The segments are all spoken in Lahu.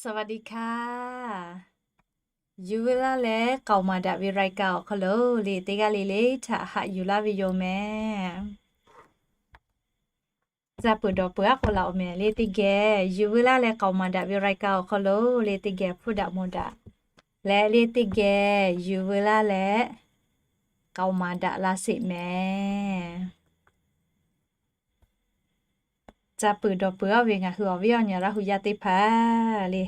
สวัสดีค่ะ Yuˬ veu laˇ leh k'aoˍ maˍ daꞈ ve รายการ awˬ hk'aw lo le teˇ g'aˇ le le htaꞈ haꞈ yuˬ laˇ ve yoˬ mehˍ. Tcuh peuˬ dawˬ peuˬ aˉ k'o laꞈ awˬ mehˍ le teˇ geh, yuˬ veu laˇ leh k'aoˍ maˍ daꞈ ve รายการ awˬ hk'aw lo le teˇ geh hpuˇ daꞈ mawˬ daꞈ leh le teˇ geh yuˬ veu laˇ leh k'aoˍ maˍ daꞈ la sheˍ mehˍ. Tcuh peuˬ dawˬ peuˬ aˉ ve ngaˬ hui awˬ viˉ awˬ nyi Laˇ hu yaˇ teˇ hpaˍ le,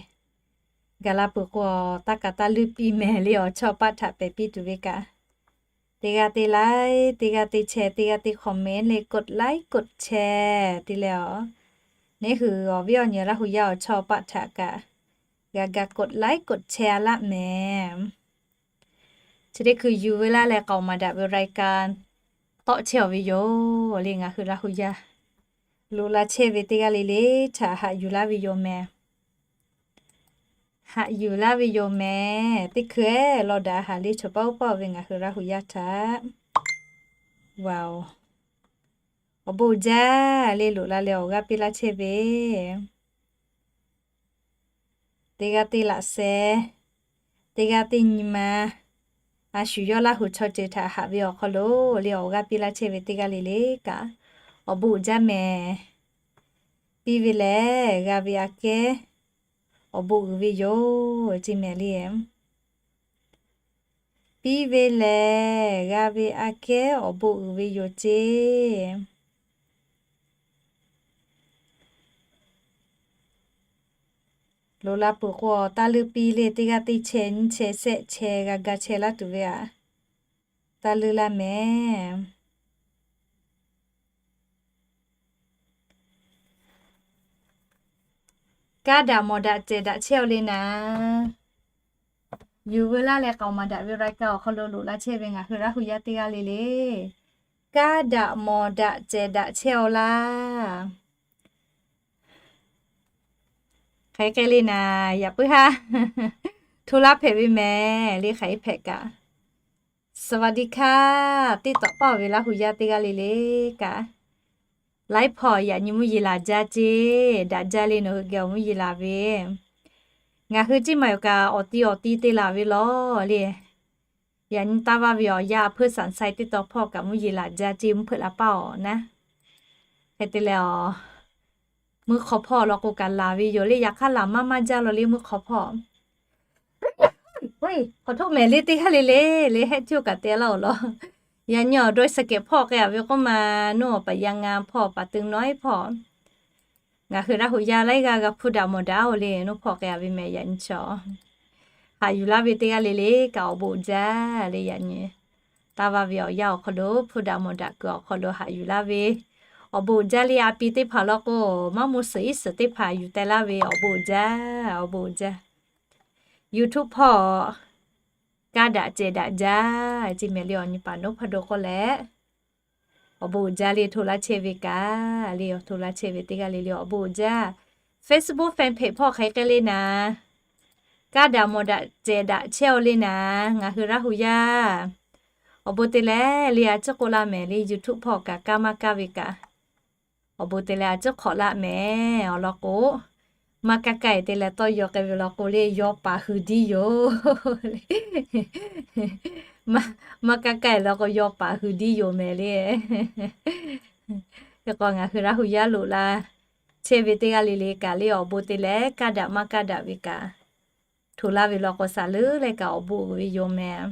gaˬ la peuˬ k'o, taˇ kaꞈ taˇ leuˇ piˇ mehˍ le, awˬ chawˇ paˆ htaꞈ pehˬ piˇ tuˬ ve kaꞈ, teˇ g'aˇ teˇ like, teˇ g'aˇ teˇ share, teˇ g'aˇ teˇ comment le, กดไลค์ กดแชร์ te leh awˬ, neˇ hui awˬ viˉ awˬ nyi Laˇ hu yaˇ awˬ chawˇ paˆ htaꞈ kaꞈ g'a ga กดไลค์ กดแชร์ a laˆ mehˍ. Chi teˇ hkui yuˬ veu laˇ leh k'aoˍ maˍ daꞈ ve รายการ tawˆ chehˇ awˬ ve yoˬ le. Ngaˬ hui Laˇ hu yaˇ loꞈ la chehˇ ve teˇ g'aˇ le le htaꞈ haꞈ yuˬ laˇ ve yoˬ mehˍ. Haꞈ yuˬ laˇ ve yoˬ mehˍ. Teˇ hkui ehˉ law daꞈ haˍ le, chaw paˆ uˉ paˆ ve ngaˬ hui Laˇ hu yaˇ htaꞈ, awˬ bon uiˍ jaˇ le loꞈ la leh awˬ g'aˇ piˇ laˇ chehˇ ve teˇ g'aˇ teˇ laꞈ sheh, teˇ g'aˇ teˇ nyi ma, a shu yawˇ Laˇ hu chaw ceuˬ htaꞈ haꞈ ve awˬ hk'aw lo le awˬ g'aˇ piˇ laˇ chehˇ ve teˇ g'aˇ le le kaꞈ, awˬ bon uiˍ jaˇ mehˍ. Piˇ ve lehˬ g'a ve aꞈ kehˉ awˬ bon uiˍ ve yoˬ ceˇ mehˍ le. Piˇ ve lehˬ g'a ve aꞈ kehˉ awˬ bon uiˍ ve yoˬ ceˇ. Loꞈ la peuˬ k'o, taˇ leuˇ piˇ le, teˇ g'aˇ teˇ chehˇ nyiˇ chehˇ shehˆ chehˇ g'a ga chehˇ laˇ tuˬ ve aꞈ, taˇ leuˇ laˇ mehˍ. Kaˇ daꞈ mawˬ daꞈ cehˬ daꞈ chehˇ-aw le naˍ, yuˬ veu laˇ leh k'aoˍ maˍ daꞈ ve รายการ awˬ hk'aw lo loꞈ la chehˇ ve ngaˬ hui Laˇ hu yaˇ teˇ g'aˇ le le, kaˇ daꞈ mawˬ daꞈ cehˬ daꞈ chehˇ-aw laˇ. Hk'aˬ hk'e le naˍ, yaꞈ puiˉ haˉ hto laˇ hpehꞈ ve mehˍ le, hk'aˬ hk'e hpehꞈ kaꞈ. สวัสดีค่ะ teˇ tawꞈ paˆ-oˬ ve Laˇ hu yaˇ teˇ g'aˇ le le kaꞈ, laiˉ hpawˇ yaꞈ nyi mvuhˇ yeˬ laˬ jaˇ ceˇ. Daꞈ jaˇ le, nawˬ hui geh awˬ mvuhˇ yeˬ laˬ ve, ngaˬ hui ceˇ maˬ yoˬ kaꞈ awˬ ti awˬ ti te laˬ ve lawˬ le. Yaꞈ nyi taˇ vaˇ ve awˬ yanˇ a hpeuˇ สามไซ teˇ tawꞈ hpawˇ kaꞈ mvuhˇ yeˬ laˬ jaˇ ceˇ, mvuhˇ hpeuꞈ la paˇ-oˬ naˉ. Hk'e te leh awˬ, mvuhˇ hk'aw hpawˇ law k'o kaꞈ laˬ ve yoˬ le. Yaꞈ hk'aˇ laˬ maˇ maˇ jaˇ law le mvuhˇ hk'aw hpawˇ. K'awꞈ htoˆ mehˍ le teˇ g'aˇ le le, le hehˆ htiˇ-oˬ kaꞈ te laˇ-oˬ law. Yaꞈ nyi awˬ ดอยสะเก็ด hpawˇ k'ai-a ve k'oˆ ma, nuˇ awˬ paˍ yaˇ ngaˇ hpawˇ paˍ teuˇ nawˉ-e hpawˇ, ngaˬ hui Laˇ hu yaˇ laiˉ g'aˇ g'a hpuˇ daꞈ mawˬ daꞈ-oˬ le. Nuˇ hpawˇ k'ai-a ve mehˍ yaꞈ nyi chaw, haꞈ yuˬ laˇ ve teˇ g'aˇ le le kaꞈ awˬ bon uiˍ jaˇ le. Yaꞈ nyi taˇ vaˇ ve awˬ yanˇ awˬ hk'aw lo hpuˇ daꞈ mawˬ daꞈ kuiˬ awˬ hk'aw lo haꞈ yuˬ laˇ ve, awˬ bon uiˍ jaˇ le. A pi teˇ hpaˍ law k'o, maˇ mvuh suhˍ iˉ suhˍ teˇ hpaˍ yuˬ teh laˇ ve awˬ bon uiˍ jaˇ, awˬ bon uiˍ jaˇ. YouTube hpawˇ kaˇ daꞈ cehˬ daꞈ jaˇ ceˇ mehˍ le. Awˬ nyi paˍ noˉ hpaˇ do k'oˆ leh, awˬ bon uiˍ jaˇ le. Hto laˇ chehˇ ve kaꞈ le, hto laˇ chehˇ ve teˇ g'aˇ le le awˬ bon uiˍ jaˇ. Facebook fan page hpawˇ hk'aˬ hk'e le naˍ, kaˇ daꞈ mawˬ daꞈ cehˬ daꞈ chehˇ-aw le naˍ, ngaˬ hui Laˇ hu yaˇ. Awˬ bon te leh le a ciˉ k'oˆ laˇ mehˍ le. YouTube hpawˇ kaꞈ kaˇ maˇ kaˇ ve kaꞈ, awˬ bon te leh a ciˉ hk'awꞈ laˇ mehˍ. Awˬ lawn k'o, maˇ kaˇ kaˇ-e te leh tawˇ yaw k'ai ve law k'o le, yaw paˍ hui diˇ yoˬ. Maˇ kaˇ kaˇ-e law k'o, yaw paˍ hui diˇ yoˬ mehˍ le. Hk'e k'o ngaˬ hui Laˇ hu yaˇ loꞈ la chehˇ ve teˇ g'aˇ le le kaꞈ le, awˬ bon te leh kaˇ daꞈ maˇ kaˇ daꞈ ve kaꞈ, hto laˇ ve law k'o, saˍ leuˉ leh kaꞈ awˬ bon uiˍ ve yoˬ mehˍ.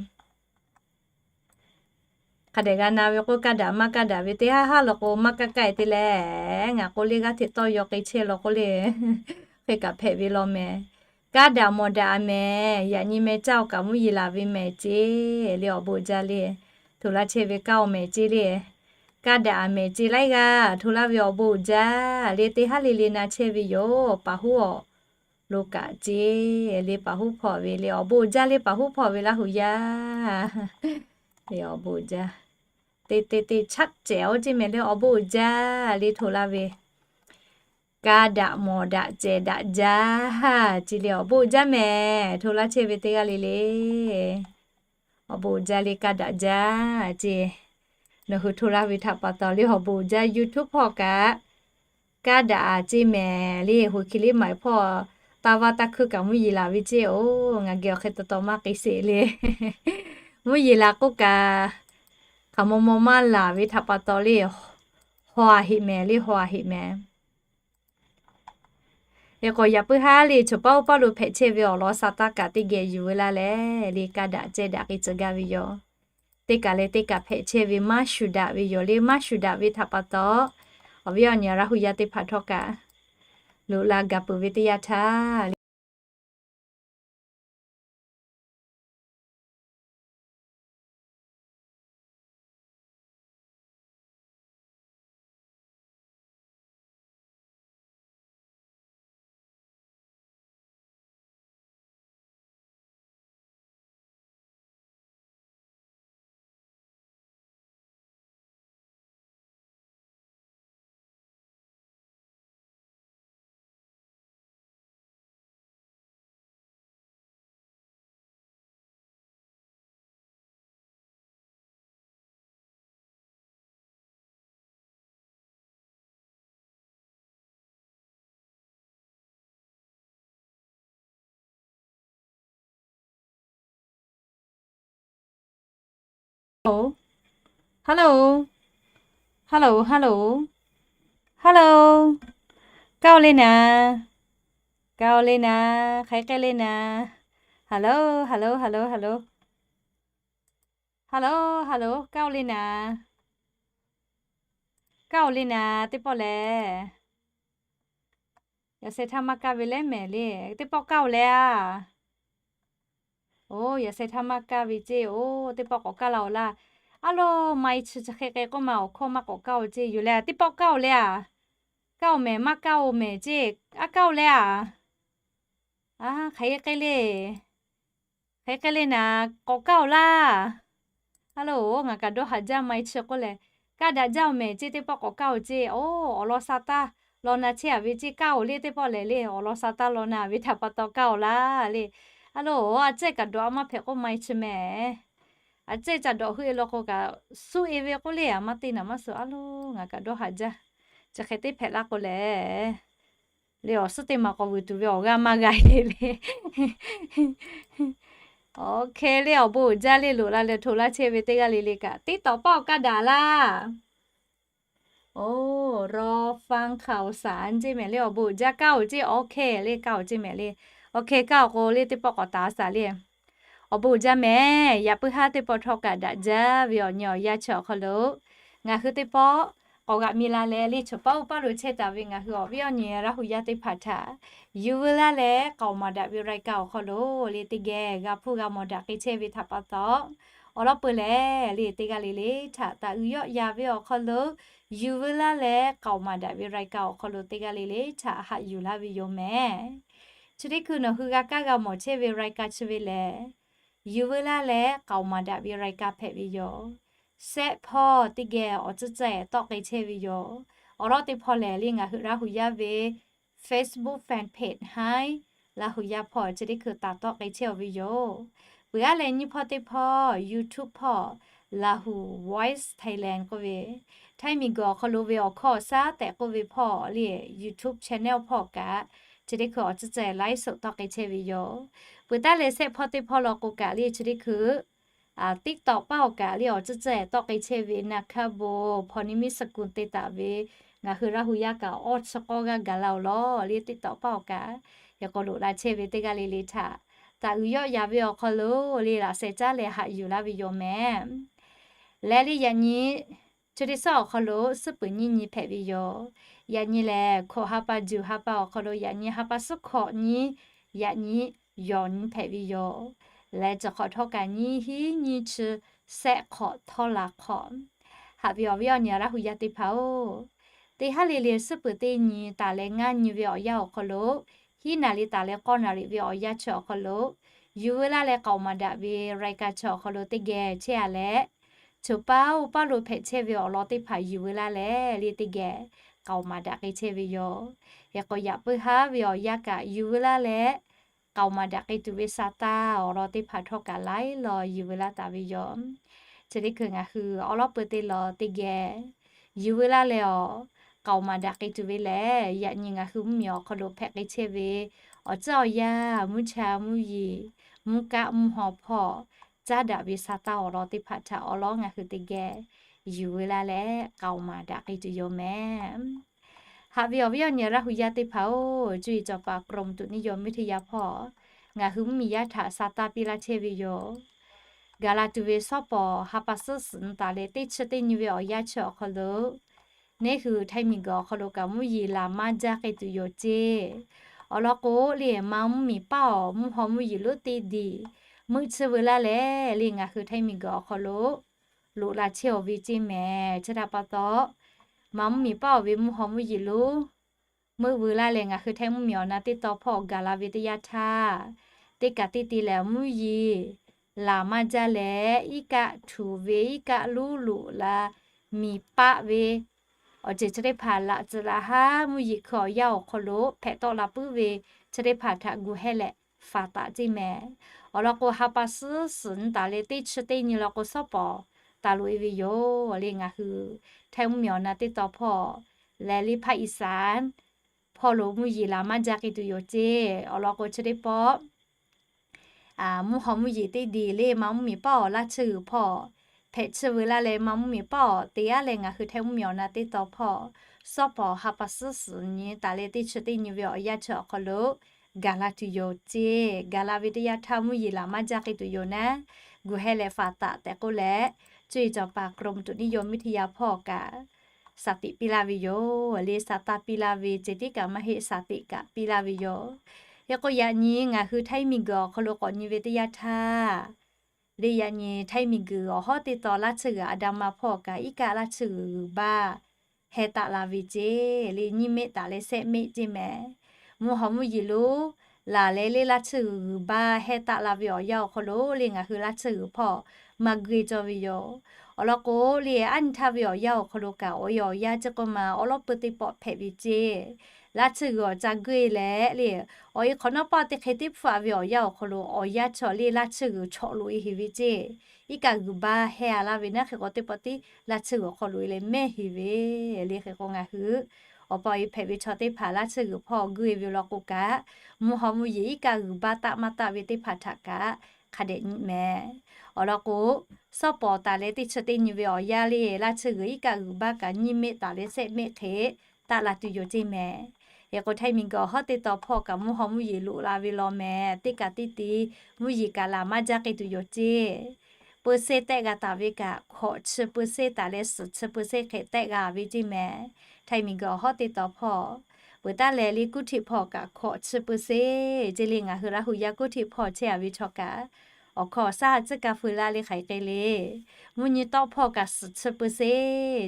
Hk'a dehꞈ g'a na ve k'o, kaˇ daꞈ maˇ kaˇ daꞈ ve teˇ haˉ haˉ law k'o, maˇ kaˇ kaˇ-e te leh, ngaˬ k'o le g'aˇ hteꞈ tawˇ yaw k'ai chehˇ law k'o le, hk'e kaꞈ hpehꞈ ve law mehˍ. Kaˇ daꞈ mawˬ daꞈ-a mehˍ. Yaꞈ nyi meh caˇ-oˬ kaꞈ mvuhˇ yeˬ laˬ ve mehˍ ceˇ le, awˬ bon uiˍ jaˇ le. Hto laˇ chehˇ ve kaˇ-oˬ mehˍ ceˇ le. Kaˇ daꞈ-a mehˍ ceˇ laiˉ g'aˇ hto laˇ ve awˬ bon uiˍ jaˇ le. Teˇ haˉ le le na chehˇ ve yoˬ. Paˍ huˉ awˬ lo kaꞈ ceˇ le. Paˍ huˉ hpawˇ ve le, awˬ bon uiˍ jaˇ le. Paˍ huˉ hpawˇ ve Laˇ hu yaˇ, awˬ bon uiˍ jaˇ. Te te te chaˆ cehˬ-oˬ ceˇ mehˍ le, awˬ bon uiˍ jaˇ le. Hto laˇ ve kaˇ daꞈ mawˬ daꞈ cehˬ daꞈ jaˇ ceˇ le, awˬ bon uiˍ jaˇ mehˍ. Hto laˇ chehˇ ve teˇ g'aˇ le le, awˬ bon uiˍ jaˇ le. Kaˇ daꞈ jaˇ ceˇ. Nawˬ hui hto laˇ ve htaꞈ pa taw le awˬ bon uiˍ jaˇ. YouTube hpawˇ kaꞈ kaˇ daꞈ-a ceˇ mehˍ le. Hoꞈ hki liˇ maˍ hpawˇ taˇ vaˇ taˇ hkuiˇ kaꞈ mvuhˇ yeˬ laˬ ve ceˇ-oˬ. Ngaˬ geh awˬ hk'e taw taw maˇ k'ai sheˍ le. Mvuhˇ yeˬ laˬ k'oˆ kaꞈ, hk'aˬ maw maw maˇ laˬ ve htaꞈ pa taw le, haw a heꞈ mehˍ le, haw a heꞈ mehˍ. Hk'e k'o yaꞈ puiˉ haˉ le, choˬ paˉ oˇ paˉ lo hpehꞈ chehˇ ve awˬ lawn sa taˇ kaꞈ teˇ geh yuˬ veu laˇ leh, le kaˇ daꞈ ceh daꞈ k'ai tcuh gaˇ ve yoˬ. Teˇ kaꞈ leh teˇ kaꞈ hpehꞈ chehˇ ve maˇ shuˍ daꞈ ve yoˬ le. Maˇ shuˍ daꞈ ve htaꞈ pa taw, awˬ viˉ awˬ nyi Laˇ hu yaˇ teˇ hpaˍ htawˇ kaꞈ loꞈ la gaˬ peuˬ ve teˇ yanˇ htaˇ le. Hello, hello, hello, hello, hello. Kaˇ-oˬ le naˍ, kaˇ-oˬ le naˍ, hk'aˬ hk'e le naˍ. Hello, hello, hello, hello, hello, hello. Kaˇ-oˬ le naˍ, kaˇ-oˬ le naˍ teˇ pawˆ lehˬ. Yaꞈ sheh htaˇ maˇ kaˇ ve leh mehˍ le. Teˇ pawˆ kaˇ-oˬ leh a. Oˬ, yaꞈ sheh htaˇ maˇ kaˇ ve ceˇ. Oˬ, teˇ pawˆ k'awꞈ kaˇ la-oˬ laˇ. A lo, maˇ-e chi chi hk'e k'e k'oˆ ma awˬ hkawˇ maˇ k'awꞈ kaˇ-oˬ ceˇ. Yuˬ leh teˇ pawˆ kaˇ-oˬ leh a. Kaˇ-oˬ mehˍ, maˇ kaˇ-oˬ mehˍ ceˇ. A kaˇ-oˬ leh a. A, hk'aˬ hk'e le, hk'aˬ hk'e le naˍ, k'awꞈ kaˇ-oˬ laˇ. A lo, ngaˬ kaꞈ dawˇ haˍ jaˇ maˇ-e chi k'oˆ leh, kaˇ daꞈ jaˇ-oˬ mehˍ ceˇ. Teˇ pawˆ k'awꞈ kaˇ-oˬ ceˇ. Oˬ, awˬ lawn sa taˇ law na chehˇ a ve ceˇ. Kaˇ-oˬ le teˇ pawˆ lehˬ le, awˬ lawn sa taˇ law na ve htaꞈ pa taw kaˇ-oˬ laˇ le. A lo, a cehˇ kaꞈ dawꞈ a maˇ hpehꞈ k'oˆ maˇ-e chi mehˍ. A cehˇ ca dawꞈ hui-e law k'o kaꞈ, suh-e ve k'oˆ le, a maˇ te naˍ maˇ suh. A lo, ngaˬ kaꞈ dawˇ haˍ jaˇ. Chi hk'e teˇ hpehꞈ laˇ k'o lehˬ, le awˬ suhˉ teˇ maˬ k'awꞈ vuiˬ tuˬ ve awˬ g'aˇ maˇ g'a-e le. Oˬ, hk'e le awˬ bon uiˍ jaˇ le, loꞈ la leh hto laˇ chehˇ ve teˇ g'aˇ le le kaꞈ, TikTok paˆ awˬ kaˇ daꞈ laˇ. Oˬ, raw fan hkaoˍ saˍ njeˇ mehˍ le, awˬ bon uiˍ jaˇ. Kaˇ-oˬ ceˇ, oˬ hk'e le kaˇ-oˬ ceˇ mehˍ le. Oˬ hk'e kaˇ-oˬ k'o le teˇ pawˆ k'awꞈ taˍ saˍ le. Awˬ bon uiˍ jaˇ mehˍ. Yaꞈ puiˉ haˉ teˇ pawˆ htawˇ kaꞈ daꞈ jaˇ ve awˬ nyi awˬ yanˇ chi awˬ hk'aw lo, ngaˬ hui teˇ pawˆ k'awꞈ g'aꞈ mi la leh le, choˬ paˉ oˇ paˉ lo chehˇ taˍ ve ngaˬ hui awˬ viˉ awˬ nyi Laˇ hu yaˇ teˇ hpaˍ htaꞈ yuˬ veu laˇ leh, k'aoˍ maˍ daꞈ ve รายการ awˬ hk'aw lo le teˇ geh g'a hpuˇ g'a mawˬ daꞈ k'ai chehˇ ve htaꞈ pa taw, awˬ lawn peuˬ lehˬ le teˇ g'aˇ le le htaꞈ taˍ uiˍ yawˆ yan ve awˬ hk'aw lo yuˬ veu laˇ leh, k'aoˍ maˍ daꞈ ve รายการ awˬ hk'aw lo teˇ g'aˇ le le htaꞈ haꞈ yuˬ laˇ ve yoˬ mehˍ. Chi teˇ hkui nawˬ hui g'a kaˇ g'a mawˬ chehˇ ve รายการ chi ve lehˬ, yuˬ veu laˇ leh k'aoˍ maˍ daꞈ ve รายการ hpehꞈ ve yoˬ. Sehˆ hpawˇ teˇ geh awˬ tcuhˉ tcuhˉ-ehˍ tawˆ k'ai chehˇ ve yoˬ. Awˬ lawn teˇ hpawˇ lehˬ le ngaˬ hui Laˇ hu yaˇ ve Facebook fan page haˉ Laˇ hu yaˇ hpawˇ chi teˇ hkui taˍ tawˆ k'ai chehˇ-oˬ ve yoˬ. Peuˬ aˉ leh nyiˇ hpawˇ teˇ hpawˇ YouTube hpawˇ Lahu Voice Thailand k'oˆ ve, Htaiˇ miˬguiˬ awˬ hk'aw lo ve awˬ hkawˇ awˬ shaˉ tehꞈ k'oˆ ve hpawˇ le YouTube channel hpawˇ kaꞈ, chi teˇ hkui awˬ tcuhˉ tcuhˉ-ehˍ ไลฟ์สด tawˆ k'ai chehˇ ve yoˬ. Peuˬ taˉ leh sehˆ hpawˇ teˇ hpawˇ law k'o kaꞈ le chi teˇ hkui TikTok paˆ awˬ kaꞈ le awˬ tcuhˉ tcuhˉ-ehˍ tawˆ k'ai chehˇ ve naˍ hkaˇ bon hpaw ni miˇ suh kuˬ te taˍ ve ngaˬ hui Laˇ hu yaˇ kaꞈ awˇ chi k'awˇ g'aˇ gaˬ la-oˬ lawˬ le TikTok paˆ awˬ kaꞈ. Hk'e k'o loꞈ la chehˇ ve teˇ g'aˇ le le htaꞈ taˍ uiˍ yawˆ yan ve awˬ hk'aw lo le laꞈ sheh caˉ leh haꞈ yuˬ laˇ ve yoˬ mehˍ. Leh le yaꞈ nyi chi teˇ suhˉ awˬ hk'aw lo suhˉ peuˍ nyiˇ nyi hpehꞈ ve yoˬ. Yaꞈ nyi lehˬ hkawꞈ ha pa juˬ ha pa awˬ hk'aw lo yaꞈ nyi ha pa suhˉ hkawꞈ nyi, yaꞈ nyi yawˬ nyi hpehꞈ ve yoˬ. Leh chi hk'awꞈ htawˇ kaꞈ nyiˇ hinˉ nyiˇ chi sehˆ hk'awꞈ htawˇ laˬ hk'awꞈ. Haꞈ ve awˬ viˉ awˬ nyi Laˇ hu yaˇ teˇ hpaˍ-oˬ, teˇ haˉ le le suhˉ peuˍ teˇ nyi taˍ leh ngaˇ nyi ve awˬ yanˇ awˬ hk'aw lo, hiˉ naˍ riˍ taˍ leh k'awˇ naˍ riˍ ve awˬ yanˇ chi awˬ hk'aw lo, yuˬ veu laˇ leh k'aoˍ maˍ daꞈ ve รายการ chi awˬ hk'aw lo teˇ geh chehˇ-a leh, choˬ paˉ oˇ paˉ lo hpehꞈ chehˇ ve awˬ lawn teˇ hpaˍ yuˬ veu laˇ leh le teˇ geh k'aoˍ maˍ daꞈ k'ai chehˇ ve yoˬ. Hk'e k'o yaꞈ puiˉ haˉ ve awˬ yanˇ kaꞈ yuˬ veu laˇ leh, k'aoˍ maˍ daꞈ k'ai tuˬ ve sa taˇ awˬ lawn teˇ hpaˍ htawˇ kaꞈ laiˉ law yuˬ veu laˇ taˍ ve yoˬ. Chi teˇ hkui ngaˬ hui awˬ lawn peuˬ teˇ lawn teˇ geh yuˬ veu laˇ leh awˬ, k'aoˍ maˍ daꞈ k'ai tuˬ ve lehˬ, yaꞈ nyi ngaˬ hui mvuhˇmiˬ awˬ hk'aw lo hpehꞈ k'ai chehˇ ve awˬ tcuhˉ awˬ yanˇ mvuhˇ cha mvuhˇ yeˬ, mvuhˇ kaˆ mvuhˇ haw hpawˇ caˉ daꞈ ve Saˍtanˍ awˬ lawn teˇ hpaˍ htaꞈ awˉ lawˉ ngaˬ hui teˇ geh yuˬ veu laˇ leh k'aoˍ maˍ daꞈ k'ai tuˬ yoˬ mehˍ. Haꞈ ve awˬ viˉ awˬ nyi Laˇ hu yaˇ teˇ hpaˍ-oˬ, cuˇ yiˍ cawˬ paˍ กรมอุตุนิยมวิทยา hpawˇ ngaˬ hui mvuhˇmiˬ yaˇ htaꞈ sa taˇ piˇ laˇ chehˇ ve yoˬ. Gaˬ la tuˬ ve shawˉ pawˍ ha pa suhˉ suhˍ nyi taˍ leh teˇ chi teˇ nyi ve awˬ yanˇ chi awˬ hk'aw lo, neˇ hui Htaiˇ miˬguiˬ awˬ hk'aw lo kaꞈ mvuhˇ yeˬ laˬ maˇ jaˇ k'ai tuˬ yoˬ ceˇ. Awˬ lawn k'o, le ma mvuhˇmiˬ paˇ awˬ mvuhˇ haw mvuhˇ yeˬ lonˉ teˇ diˬ meuˆ chiˇ veu laˇ leh, le ngaˬ hui Htaiˇ miˬguiˬ awˬ hk'aw lo loꞈ la chehˇ awˬ ve ceˇ mehˍ. Chi htaꞈ pa taw, ma mvuhˇmiˬ paˇ awˬ ve mvuhˇ haw mvuhˇ yeˬ lonˉ meuˆ veu laˇ leh ngaˬ hui Htaiˇ mvuhˇmiˬ awˬ na teˇ taw hpawˇ gaˬ la ve teˇ yanˇ htaˇ, teˇ kaꞈ teˇ te lehˬ mvuhˇ yeˬ laˬ maˇ jaˇ leh, iˉ kaˆ htuꞈ ve iˉ kaˆ lonˉ loꞈ la miˬ paˆ ve awˬ ceuˬ chi teˇ hpaˍ laꞈ tcuh laꞈ haˉ mvuhˇ yeˬ hkui awˬ yanˇ awˬ hk'aw lo hpehꞈ tawˆ la puiˉ ve chi teˇ hpaˍ htaꞈ gu hehˇ leh faˍ taˍ ceˇ mehˍ. Awˬ lawn k'o, ha pa suhˉ suhˍ nyi taˍ leh teˇ chi teˇ nyi law k'o, shawˉ pawˍ taˍ loꞈ e ve yoˬ. Le ngaˬ hui Htaiˇ mvuhˇmiˬ awˬ na teˇ taw hpawˇ lehˬ, le hpaˇ Iˉsaˍ hpawˇ lo mvuhˇ yeˬ laˬ maˇ jaˇ k'ai tuˬ yoˬ ceˇ. Awˬ lawn k'o, chi teˇ pawˆ mvuhˇ haw mvuhˇ yeˬ teˇ diˬ le ma mvuhˇmiˬ paˇ awˬ laˇ chi g'uiˬ hpawˇ hpehꞈ chiˇ veu laˇ leh, ma mvuhˇmiˬ paˇ awˬ te yaˇ leh ngaˬ hui Htaiˇ mvuhˇmiˬ awˬ na teˇ taw hpawˇ shawˉ pawˍ ha pa suhˉ suhˍ nyi taˍ leh teˇ chi teˇ nyi ve awˬ yanˇ chi awˬ hk'aw lo gaˬ la tuˬ yoˬ ceˇ. Gaˬ la ve teˇ yanˇ htaˇ mvuhˇ yeˬ laˬ maˇ jaˇ k'ai tuˬ yoˬ naˉ, gu hehˇ leh faˍ taˍ tehꞈ k'oˆ leh, cuˇ yiˍ cawˬ paˍ กรมอุตุนิยมวิทยา hpawˇ kaꞈ saˍ teꞈ piˇ laˇ ve yoˬ. Le saˍtanˍ piˇ laˇ ve ceh tiˉ kaꞈ maˇ heˆ, saˍ teꞈ kaꞈ piˇ laˇ ve yoˬ. Hk'e k'o, yaꞈ nyi ngaˬ hui Htaiˇ miˬguiˬ awˬ hk'aw lo k'awꞈ nyi ve teˇ yanˇ htaˇ, le yaꞈ nyi Htaiˇ miˬguiˬ awˬ hawˉ teˇ taw laˇ tsuhˇ g'uiˬ Aˍdanˍ ma hpawˇ kaꞈ iˉ kaˆ laˇ tsuhˇ g'uiˬ g'uiˬ baˇ heh taˆ la ve ceˇ. Le nyiˇ mehˆ taˍ leh sehˆ mehˆ ceˇ mehˍ. Mvuhˇ haw mvuhˇ yeˬ lonˉ laˬ leh le laˇ tsuhˇ g'uiˬ g'uiˬ baˇ heh taˆ la ve awˬ yanˇ awˬ hk'aw lo le ngaˬ hui laˇ tsuhˇ g'uiˬ hpawˇ maˇ guˇ e cawˇ ve yoˬ. Awˬ lawn k'o, le aˉ nyi htaˇ ve awˬ yanˇ awˬ hk'aw lo kaꞈ awˬ e awˬ yanˇ ceˇ k'oˆ ma awˉ lawˉ peuˇ teˇ pawˆ hpehꞈ ve ceˇ. Laˇ tsuhˇ g'uiˬ awˬ ca guˇ e leh le, awˬ e hk'awꞈ nawˉ paˇ teˇ hk'e teˇ hpfuhˆ a ve awˬ yanˇ awˬ hk'aw lo awˬ yanˇ chaw le laˇ tsuhˇ g'uiˬ chawꞈ loꞈ e heˍ ve ceˇ. Iˉ kaˆ g'uiˬ baˇ heh a laˇ ve naˉ hk'e k'o, teˇ pawˆ tiˉ laˇ tsuhˇ g'uiˬ awˬ hk'aw loꞈ e leh mehˇ heˍ ve. Le hk'e k'o, ngaˬ hui awˬ pa awˬ e hpehꞈ ve chaw teˇ hpaˍ laˇ tsuhˇ g'uiˬ hpawˇ guˇ e ve law k'o kaꞈ, mvuhˇ haw mvuhˇ yeˬ iˉ kaˆ g'uiˬ baˇ taˆ maˇ taˆ ve teˇ hpaˍ htaꞈ kaꞈ hk'a dehꞈ nyi mehˍ. Awˬ lawn k'o, shawˉ pawˍ taˍ leh teˇ chi teˇ nyi ve awˬ yanˇ le laˇ tsuhˇ g'uiˬ iˉ kaˆ g'uiˬ baˇ kaꞈ nyiˇ mehˆ taˍ leh sehˆ mehˆ hk'e taˆ la tuˬ yoˬ ceˇ mehˍ. Hk'e k'o, Htaiˇ miˬguiˬ awˬ hawˉ teˇ taw hpawˇ kaꞈ mvuhˇ haw mvuhˇ yeˬ loꞈ la ve law mehˍ. Teˇ kaꞈ teˇ te mvuhˇ yeˬ kaꞈ laˬ maˇ jaˇ k'ai tuˬ yoˬ ceˇ. Peu se tehˆ g'a taˍ ve kaꞈ, hkawꞈ chi peu se taˍ leh suhˍ chi peu se hk'e tehˆ g'a ve ceˇ mehˍ. Htaiˇ miˬguiˬ awˬ hawˉ teˇ taw hpawˇ peuˬ taˉ leh le kuˇ htiˆ hpawˇ kaꞈ hkawꞈ chi peu se ceˇ. Le ngaˬ hui Laˇ hu yaˇ kuˇ htiˆ hpawˇ chehˇ a ve chaw kaꞈ, awˬ hkawˇ awˬ shaˉ a tcuhˉ kaˇ feu laˇ le hk'aˬ hk'e le, mvuhˇ nyi tawˆ hpawˇ kaꞈ suhˍ chi peu se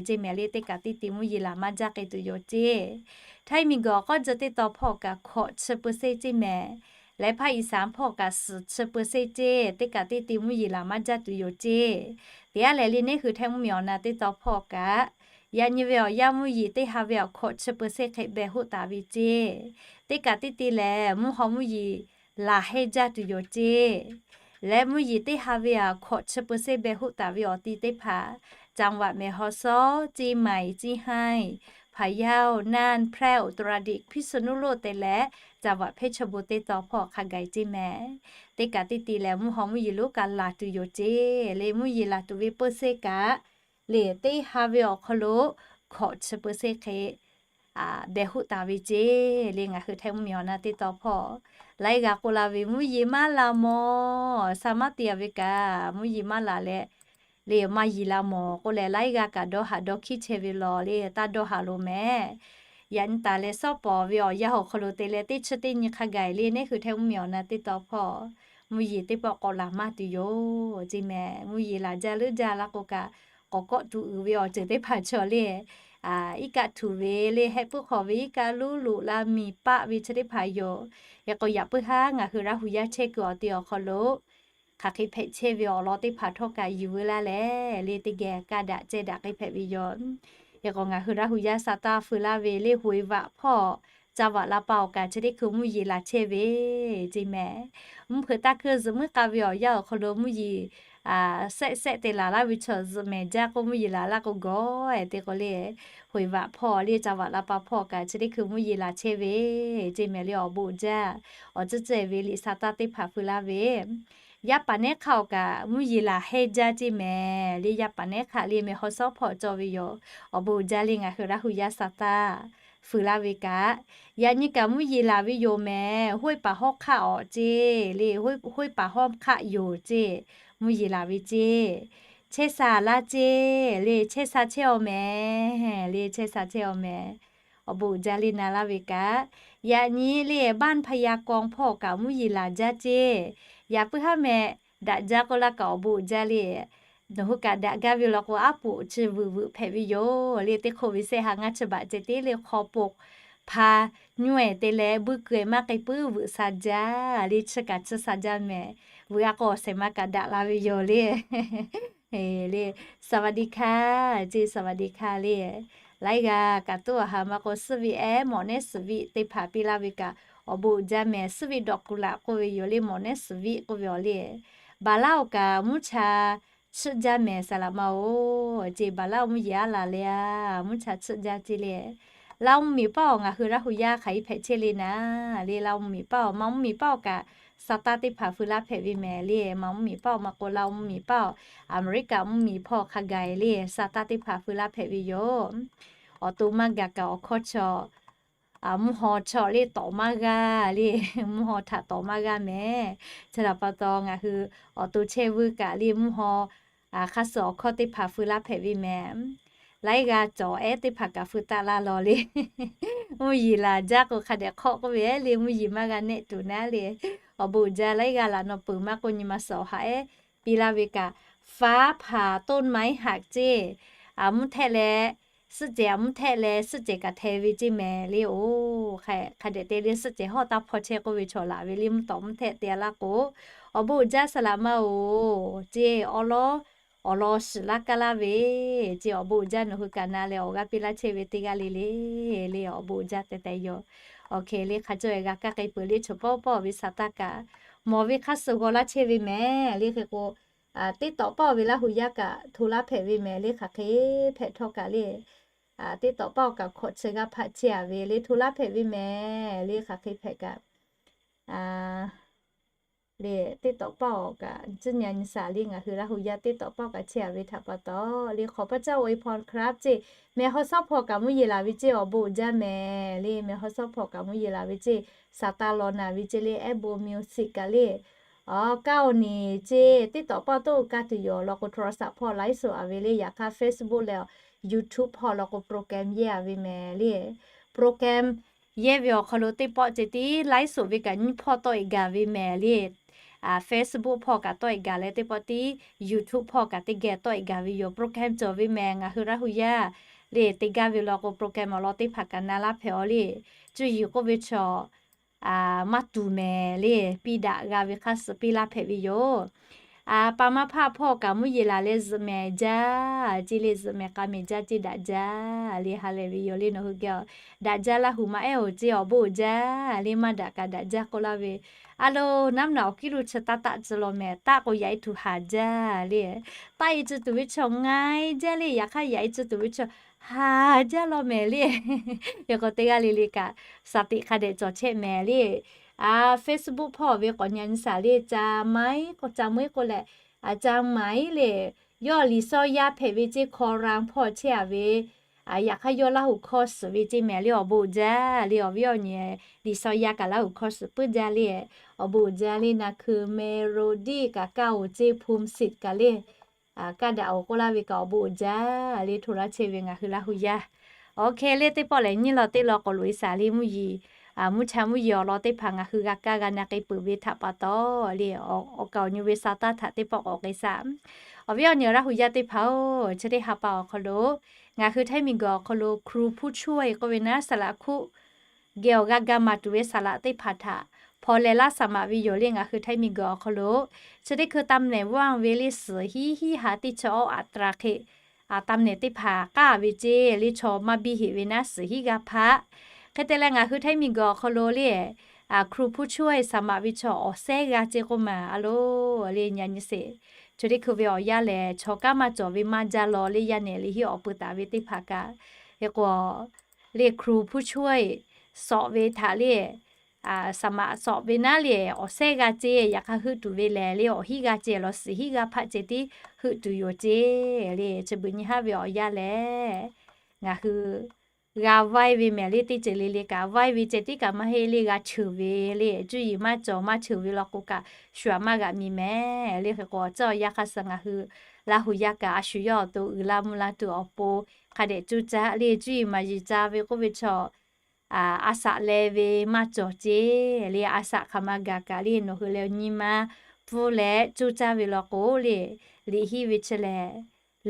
ceˇ mehˍ. Le teˇ kaꞈ teˇ te mvuhˇ yeˬ laˬ maˇ jaˇ k'ai tuˬ yoˬ ceˇ. Htaiˇ miˬguiˬ awˬ k'awˇ jeh teˇ taw hpawˇ kaꞈ hkawꞈ chi peu se ceˇ mehˍ. Leh hpaˇ Iˉsaˍ hpawˇ kaꞈ suhˍ chi peu se ceˇ. Teˇ kaꞈ teˇ te mvuhˇ yeˬ laˬ maˇ jaˇ tuˬ yoˬ ceˇ. Teˇ g'aˇ lehˬ le neˇ hui Htaiˇ mvuhˇmiˬ awˬ na teˇ taw hpawˇ kaꞈ, yaꞈ nyi ve awˬ yanˇ mvuhˇ yeˬ teˇ ha ve awˬ hkawꞈ chi peu se hk'e beh hoˆ taˍ ve ceˇ. Teˇ kaꞈ teˇ te lehˬ mvuhˇ haw mvuhˇ yeˬ laˬ hehnˇ jaˇ tuˬ yoˬ ceˇ. Leh mvuhˇ yeˬ teˇ ha ve awˬ hkawꞈ chi peu se beh hoˆ taˍ ve awˬ ti teˇ hpaˍ, จังหวัดแม่ฮ่องสอน, เชียงใหม่, เชียงราย, พะเยา, น่าน, แพร่, อุตรดิตถ์, พิษณุโลก te leh จังหวัดเพชรบูรณ์ teˇ taw hpawˇ hk'a gaˬ ceˇ mehˍ. Teˇ kaꞈ teˇ te lehˬ mvuhˇ haw mvuhˇ yeˬ lonˉ kaꞈ laˬ tuˬ yoˬ ceˇ. Le mvuhˇ yeˬ laˬ tuˬ ve peu se kaꞈ, le teˇ ha ve awˬ hk'aw lo hkawꞈ chi peu se hk'e beh hoˆ taˍ ve ceˇ. Le ngaˬ hui Htaiˇ mvuhˇmiˬ awˬ na teˇ taw hpawˇ laiˉ g'aˇ k'oˆ la ve, mvuhˇ yeˬ maˇ laˬ mawˬ, sa maˇ te a ve kaꞈ mvuhˇ yeˬ maˇ laˬ leh, le maˇ yeˬ la mawˬ k'oˆ leh laiˉ g'aˇ kaꞈ dawˇ haꞈ dawˇ hkiˉ chehˇ ve law le taˇ dawˇ haꞈ loˬ mehˍ. Yaꞈ nyi taˍ leh shawˉ pawˍ ve awˬ yanˇ awˬ hk'aw lo te leh teˇ chi teˇ nyi hk'a gaˬ le neˇ hui Htaiˇ mvuhˇmiˬ awˬ na teˇ taw hpawˇ mvuhˇ yeˬ teˇ pawˆ k'awꞈ laˬ maˇ tuˬ yoˬ ceˇ mehˍ. Mvuhˇ yeˬ laˬ jaˇ leuˉ jaˇ la k'o kaꞈ, k'awꞈ kawˆ tuˬ uiˍ ve awˬ ceuˬ teˇ hpaˍ chaw le, iˉ kaˆ htuꞈ ve le hehˆ puiˉ hk'awꞈ ve iˉ kaˆ lonˉ loꞈ la miˬ paˆ ve chi teˇ hpaˍ yoˬ. Hk'e k'o yaꞈ puiˉ haˉ ngaˬ hui Laˇ hu yaˇ chehˇ kuiˬ awˬ te awˬ hk'aw lo hk'aˬ hk'e hpehꞈ chehˇ ve awˬ lawn teˇ hpaˍ htawˇ kaꞈ yuˬ veu laˇ leh le teˇ geh ka daꞈ ceh daꞈ k'ai hpehꞈ ve yoˬ. Hk'e k'o ngaˬ hui Laˇ hu yaˇ sa taˇ feu laˇ ve le ห้วยหวาด hpawˇ จังหวัดลำปาง awˬ kaꞈ chi teˇ hkui mvuhˇ yeˬ laˬ chehˇ ve ceˇ mehˍ. Mvuhˇ hpeuꞈ taˇ keu zuhꞈ muiˉ k'a ve awˬ yanˇ awˬ hk'aw lo mvuhˇ yeˬ Sehˆ sehˆ te laˬ laˇ ve chaw zuhꞈ mehˍ jaˇ k'o, mvuhˇ yeˬ laˬ laˇ k'o gawˬ-e te k'o le, โหยหวน hpawˇ le, จังหวัดลำปาง hpawˇ kaꞈ chi teˇ hkui mvuhˇ yeˬ laˬ chehˇ ve ceˇ mehˍ le, awˬ bon uiˍ jaˇ. Awˬ ceuˬ ceuˬ ve liꞈ sa taˇ teˇ hpaˍ feu laˇ ve, yaˇ paˍ nehˉ hk'aˆ awˬ kaꞈ mvuhˇ yeˬ laˬ hehnˇ jaˇ ceˇ mehˍ le, yaˇ paˍ nehˉ hk'aˆ le meh haw shawˉ hpawˇ cawˇ ve yoˬ. Awˬ bon uiˍ jaˇ le, ngaˬ hui Laˇ hu yaˇ sa taˇ feu laˇ ve kaꞈ, yaꞈ nyi kaꞈ mvuhˇ yeˬ laˬ ve yoˬ mehˍ. Hoˉ paˍ hawˉ hk'aˆ awˬ ceˇ le, hoˉ paˍ hawˉ hk'aˆ yoˬ ceˇ, mvuhˇ yeˬ laˬ ve ceˇ. Chehˇ sha laˇ ceˇ le, chehˇ sha chehˇ-aw mehˍ le, chehˇ sha chehˇ-aw mehˍ. Awˬ bon uiˍ jaˇ le na laˇ ve kaꞈ, yaꞈ nyi le บ้านพญากอง hpawˇ kaꞈ mvuhˇ yeˬ laˬ jaˇ ceˇ. Yaꞈ puiˉ haˉ meh daꞈ jaˇ k'oˆ laˇ kaꞈ awˬ bon uiˍ jaˇ le. Nawˬ hui kaꞈ daꞈ gaˇ ve law k'o, aˉ poꞈ chi vuiˬ vuiˬ hpehꞈ ve yoˬ le. Teˇ hk'oˆ ve sehˆ ha ngaˇ chi baꞈ ceh tiˉ le hk'aw poˬ hpa nyuˇ-ehˍ te leh buiˇ keu-ehˍ maˇ k'ai puiˉ vuiˬ sha jaˇ le, chi kaꞈ chi sha jaˇ mehˍ. Vuiˬ a k'o awˬ shehˍ ma kaꞈ daꞈ la ve yoˬ le. Le, สวัสดีค่ะ ceˇ, สวัสดีค่ะ le. Laiˉ g'aˇ kaꞈ tuˉ awˬ ha maˇ k'o, suhˉ viˆ ehˉ mawꞈ nehˉ suhˍ viˆ teˇ hpaˍ piˇ laˇ ve kaꞈ, awˬ bon uiˍ jaˇ mehˍ. Suhˉ viˆ dawꞈ kuˬ laꞈ k'oˆ ve yoˬ le, mawꞈ nehˉ suhˍ viˆ k'oˆ ve awˬ le. Baˍ laˇ awˬ kaꞈ mvuhˇ cha chiˆ jaˇ mehˍ, saˍ laꞈ ma-oˬ ceˇ. Baˍ laˇ mvuhˇ yeˬ aˉ laˬ le a, mvuhˇ cha chiˆ jaˇ ceˇ le. Laˇ mvuhˇ miˬ paˆ awˬ ngaˬ hui Laˇ hu yaˇ hk'aˬ hk'e hpehꞈ chehˇ le na le, Laˇ mvuhˇ miˬ paˆ awˬ, Maˇ mvuhˇ miˬ paˆ awˬ kaꞈ sa taˇ teˇ hpaˍ feu laˇ hpehꞈ ve mehˍ le. Maˇ mvuhˇ miˬ paˆ awˬ maˇ k'o, Laˇ mvuhˇ miˬ paˆ awˬ, Aˍmeˍriˆkaꞈ mvuhˇ miˬ hpawˇ hk'a gaˬ le sa taˇ teˇ hpaˍ feu laˇ hpehꞈ ve yoˬ. Awˬ to maˇ gaˬ kaꞈ awˬ hkawˇ chaw mvuhˇ haw chaw le tawꞈ maˇ g'aˇ le, mvuhˇ haw htaꞈ tawꞈ maˇ g'aˇ mehˍ. Chi htaꞈ pa taw ngaˬ hui awˬ to chehˇ vuiˇ kaꞈ le mvuhˇ haw hk'aˇ suh awˬ hkawˇ teˇ hpaˍ feu laˇ hpehꞈ ve mehˍ. Laiˉ g'aˇ cawˬ ehˉ teˇ hpaˍ kaꞈ feu taˆ laˇ law le. Mvuhˇ yeˬ laˬ jaˇ k'o hk'a dehꞈ hk'awˆ k'oˆ ve ehˉ le, mvuhˇ yeˬ maˇ g'a nehˆ tuˬ naˉ le. Awˬ bon uiˍ jaˇ, laiˉ g'aˇ laꞈ naw peuˬ maˇ k'oˆ nyi ma suhˍ awˬ ha ehˉ piˇ laˇ ve kaꞈ, ฟ้าผ่าต้นไม้หัก ceˇ. Aˬ mvuhˇ htehˆ leh, suhˆ cehˬ aˬ mvuhˇ htehˆ leh suhˆ cehˬ kaꞈ hteh ve ceˇ mehˍ le. Oˬ, hk'a dehꞈ te le suhˆ cehˬ hawˇ taˇ hpaw chehˇ k'oˆ ve chaw laˬ ve le, mvuhˇ tawꞈ mvuhˇ htehˆ te laˇ k'o, awˬ bon uiˍ jaˇ saˍ laꞈ ma-oˬ ceˇ. Awˬ lawn awˬ lawn shiˍ laˇ kaˇ laˇ ve ceˇ. Awˬ bon uiˍ jaˇ, nawˬ hui kaꞈ na leh awˬ g'aˇ piˇ laˇ chehˇ ve teˇ g'aˇ le le, le awˬ bon uiˍ jaˇ teh teh yoˬ. Awˬ hk'e le hk'a cawˇ e g'a kaˇ k'ai peuˬ le, chaw pawˆ pawˆ ve sa taˇ kaꞈ mawˬ ve hk'aˇ suh g'aw laˇ chehˇ ve mehˍ le. Hk'e k'o, teˇ tawꞈ paˆ ve Laˇ hu yaˇ kaꞈ hto laˇ hpehꞈ ve mehˍ le. Hk'aˬ hk'e hpehꞈ htawˇ kaꞈ le, teˇ tawꞈ paˆ awˬ kaꞈ hkawꞈ chi g'aˇ hpaˆ chehˇ a ve le, hto laˇ hpehꞈ ve mehˍ le. Hk'aˬ hk'e hpehꞈ kaꞈ le, teˇ tawꞈ paˆ awˬ kaꞈ tcuhˉ nyi nyi shaˍ le, ngaˬ hui Laˇ hu yaˇ teˇ tawꞈ paˆ kaꞈ chehˇ a ve htaꞈ pa taw le, ขอพระเจ้าอวยพรครับ ceˇ. Meh haw shawˉ hpawˇ kaꞈ mvuhˇ yeˬ laˬ ve ceˇ, awˬ bon uiˍ jaˇ mehˍ le. Meh haw shawˉ hpawˇ kaꞈ mvuhˇ yeˬ laˬ ve ceˇ, sa taˇ law naˍ ve ceˇ le, ehˉ bon music kaꞈ le. Awˬ, kaˇ awˬ niˬ ceˇ, teˇ tawꞈ paˆ toˆ kaˇ tuˬ yoˬ. Awˬ lawn k'o โทรศัพท์ hpawˇ ไลฟ์สด a ve le, yaꞈ hk'aˇ Facebook leh YouTube hpawˇ lawn k'o โปรแกรม yehˇ a ve mehˍ le. โปรแกรม yehˇ ve awˬ hk'aw lo teˇ pawˆ ceh tiˉ ไลฟ์สด ve kaꞈ nyiˇ hpawˇ tawˆ e gaˬ ve mehˍ le. Facebook hpawˇ kaꞈ tawˆ e gaˬ leh teˇ pawˆ tiˉ YouTube hpawˇ kaꞈ teˇ geh tawˆ e gaˬ ve yoˬ. โปรแกรม cawˬ ve mehˍ ngaˬ hui Laˇ hu yaˇ le te gaˇ ve lawn k'o โปรแกรม awˬ lawn teˇ hpaˍ kaꞈ na laˇ hpehꞈ-aw le. Cuˇ yiˍ k'oˆ ve chaw maˇ tuˬ mehˍ le, piˇ daꞈ g'a ve hk'aˇ suh piˇ laˇ hpehꞈ ve yoˬ. Pa maˇ hpaˇ hpawˇ kaꞈ mvuhˇ yeˬ laˬ leh zuhꞈ mehˍ jaˇ ceˇ le, zuhꞈ mehˍ k'a mehˍ jaˇ ceˇ daꞈ jaˇ le, ha lehˬ ve yoˬ le. Nawˬ hui geh daꞈ jaˇ Laˇ hu maˇ ehˉ-oˬ ceˇ, awˬ bon uiˍ jaˇ le, maˇ daꞈ kaꞈ daꞈ jaˇ k'oˆ laˇ ve. A lo, naˉ naˬ awˬ kiˉ lo chi taˇ taˆ tcuh law mehˍ, taˆ k'o yaꞈ e tuˬ haˍ jaˇ le. Taˆ e tcuh tuˬ ve chaw nga e jaˇ le, yaꞈ hk'aˇ yaꞈ e tcuh tuˬ ve chaw haˍ jaˇ law mehˍ le. Hk'e k'o teˇ g'aˇ le le kaꞈ สติ hk'a dehꞈ cawˬ chehˇ mehˍ le. Facebook hpawˇ ve k'awꞈ nyi nyi shaˍ le, ca maiˉ k'o ca maiˉ k'oˆ leh, ca maiˉ le, yawˇ liꞈ shaw yaˇ hpehꞈ ve ceˇ, คอลัมน์ hpawˇ chehˇ a ve, yaꞈ hk'aˇ yawˇ Laˇ hu hkawˇ suhˍ ve ceˇ mehˍ le. Awˬ bon uiˍ jaˇ le, awˬ viˉ awˬ nyi liꞈ shaw yaˇ kaꞈ Laˇ hu hkawˇ suhˍ puiˉ jaˇ le. Awˬ bon uiˍ jaˇ le, na hkui เมโลดี้ kaꞈ kaˇ-oˬ ceˇ, ภูมิสิทธิ์ kaꞈ le kaˇ daꞈ-oˬ k'oˆ laˇ ve kaꞈ awˬ bon uiˍ jaˇ le, hto laˇ chehˇ ve ngaˬ hui Laˇ hu yaˇ. Awˬ hk'e le teˇ pawˆ lehˬ nyiˇ law teˇ law k'awꞈ loꞈ e shaˍ le, mvuhˇ yeˬ, mvuhˇ cha mvuhˇ yeˬ awˬ lawn teˇ hpaˍ ngaˬ hui g'a kaˇ g'a na k'ai peuˬ ve htaꞈ pa taw le, awˬ kaˍ awˬ nyi ve sa taˇ htaꞈ teˇ pawˆ k'awꞈ k'ai shaˍ. Awˬ viˉ awˬ nyi Laˇ hu yaˇ teˇ hpaˍ-oˬ, chi teˇ ha pa awˬ hk'aw lo ngaˬ hui Htaiˇ miˬguiˬ awˬ hk'aw lo ครูผู้ช่วย k'oˆ ve naˉ, saˍ laꞈ hkuˆ geh awˬ g'a ga maˍ tuˬ ve saˍ laꞈ teˇ hpaˍ htaꞈ hpaw leh laˇ saˍ maꞈ ve yoˬ le. Ngaˬ hui Htaiˇ miˬguiˬ awˬ hk'aw lo chi teˇ hkui ตำแหน่ง ว่าง ve le, suhˍ hiˉ hiˉ ha teˇ chi awˉ aꞈ tra hk'e ตำแหน่ง teˇ hpaˍ k'aˇ ve ceˇ le, chaw maˇ biˇ heꞈ ve naˉ suhˍ hiˉ g'aˇ hpaˆ. Hk'e te leh ngaˬ hui Htaiˇ miˬguiˬ awˬ hk'aw lo le ครูผู้ช่วย saˍ maꞈ ve chaw awˬ sehˉ g'aˇ ceˇ k'oˆ ma a lo, le nyi nyi sheˍ. chi teˇ hkui ve awˬ yanˇ lehˬ, chaw kanˉ maˇ cawˬ ve maˇ jaˇ law le, yaˇ nehˬ liꞈ hiˆ awˬ pui taˍ ve teˇ hpaˍ kaꞈ. Hk'e k'o, le ครูผู้ช่วย sawꞈ ve htaꞈ le, saˍ maꞈ sawꞈ ve naˉ le, awˬ sehˉ g'a ce, yaꞈ hk'aˇ heuˆ tuˬ ve lehˬ le, awˬ hiˆ g'a ce, law suhˍ hiˆ g'a hpaˆ ce tiˉ heuˆ tuˬ yoˬ ce le. Chi beuꞈ nyi haˉ ve awˬ yanˇ lehˬ, ngaˬ hui g'a vaiˇ ve mehˍ le, teˇ ceuˬ le le kaꞈ vaiˇ ve ceh tiˉ kaꞈ maˇ heˆ le, g'a cheuˬ ve le, cuˇ yiˍ maˇ cawˬ maˇ cheuˬ ve law k'o kaꞈ shu aꞈ maˇ g'aꞈ mi mehˍ le. Hk'e k'o, tcuh awˬ yanˇ hk'aˇ suh ngaˬ hui Laˇ huˍ yaˇ kaꞈ a shu yawˇ awˬ to uiˍ la mvuh la tuˬ awˬ pon hk'a dehꞈ coˇ caˇ le, cuˇ yiˍ maˍ yiˍ ca ve k'oˆ ve chaw, a shaꞈ leh ve maˇ cawˬ ce le, a shaꞈ hk'aˬ ma gaˬ kaꞈ le, nawˬ hui leh nyi ma pfuhˇ leh coˇ caˇ ve law k'o le, liꞈ hiˆ ve chi lehˬ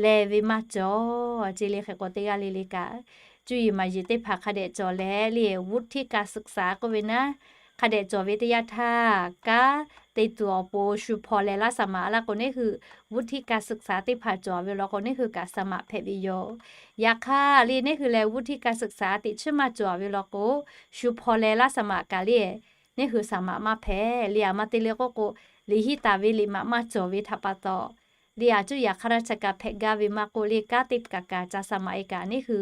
leh ve maˇ cawˬ ce le. Hk'e k'o, teˇ g'aˇ le le kaꞈ cuˇ yiˍ maˍ yiˍ teˇ hpaˍ hk'a dehꞈ cawˬ leh le, วุฒิการศึกษา k'oˆ ve naˉ, hk'a dehꞈ cawˬ ve teˇ yanˇ htaˇ, kanˉ te tuˬ awˬ pon shu hpaw leh laˇ saˍ maꞈ laˇ k'o, neˇ hui วุฒิการศึกษา teˇ hpaˍ cawˬ ve law k'o, neˇ hui kaꞈ saˍ maꞈ hpehꞈ ve yoˬ. Yaꞈ hk'aˇ le, neˇ hui leh วุฒิการศึกษา teꞈ chiˉ maˇ cawˬ ve law k'o, shu hpaw leh laˇ saˍ maꞈ kaꞈ le, neˇ hui saˍ maꞈ maˇ hpehꞈ le. Aˬ ma te le k'oˆ k'o, liꞈ hiˆ taˍ ve liꞈ maꞈ maˇ cawˬ ve htaꞈ pa taw le, a cuˇ yaꞈ hk'aˇ raˇ chi kaꞈ hpehꞈ gaˇ ve maˇ k'oˆ le, kanˉ teˇ kaꞈ kaꞈ ca saˍ maꞈ e kaꞈ neˇ hui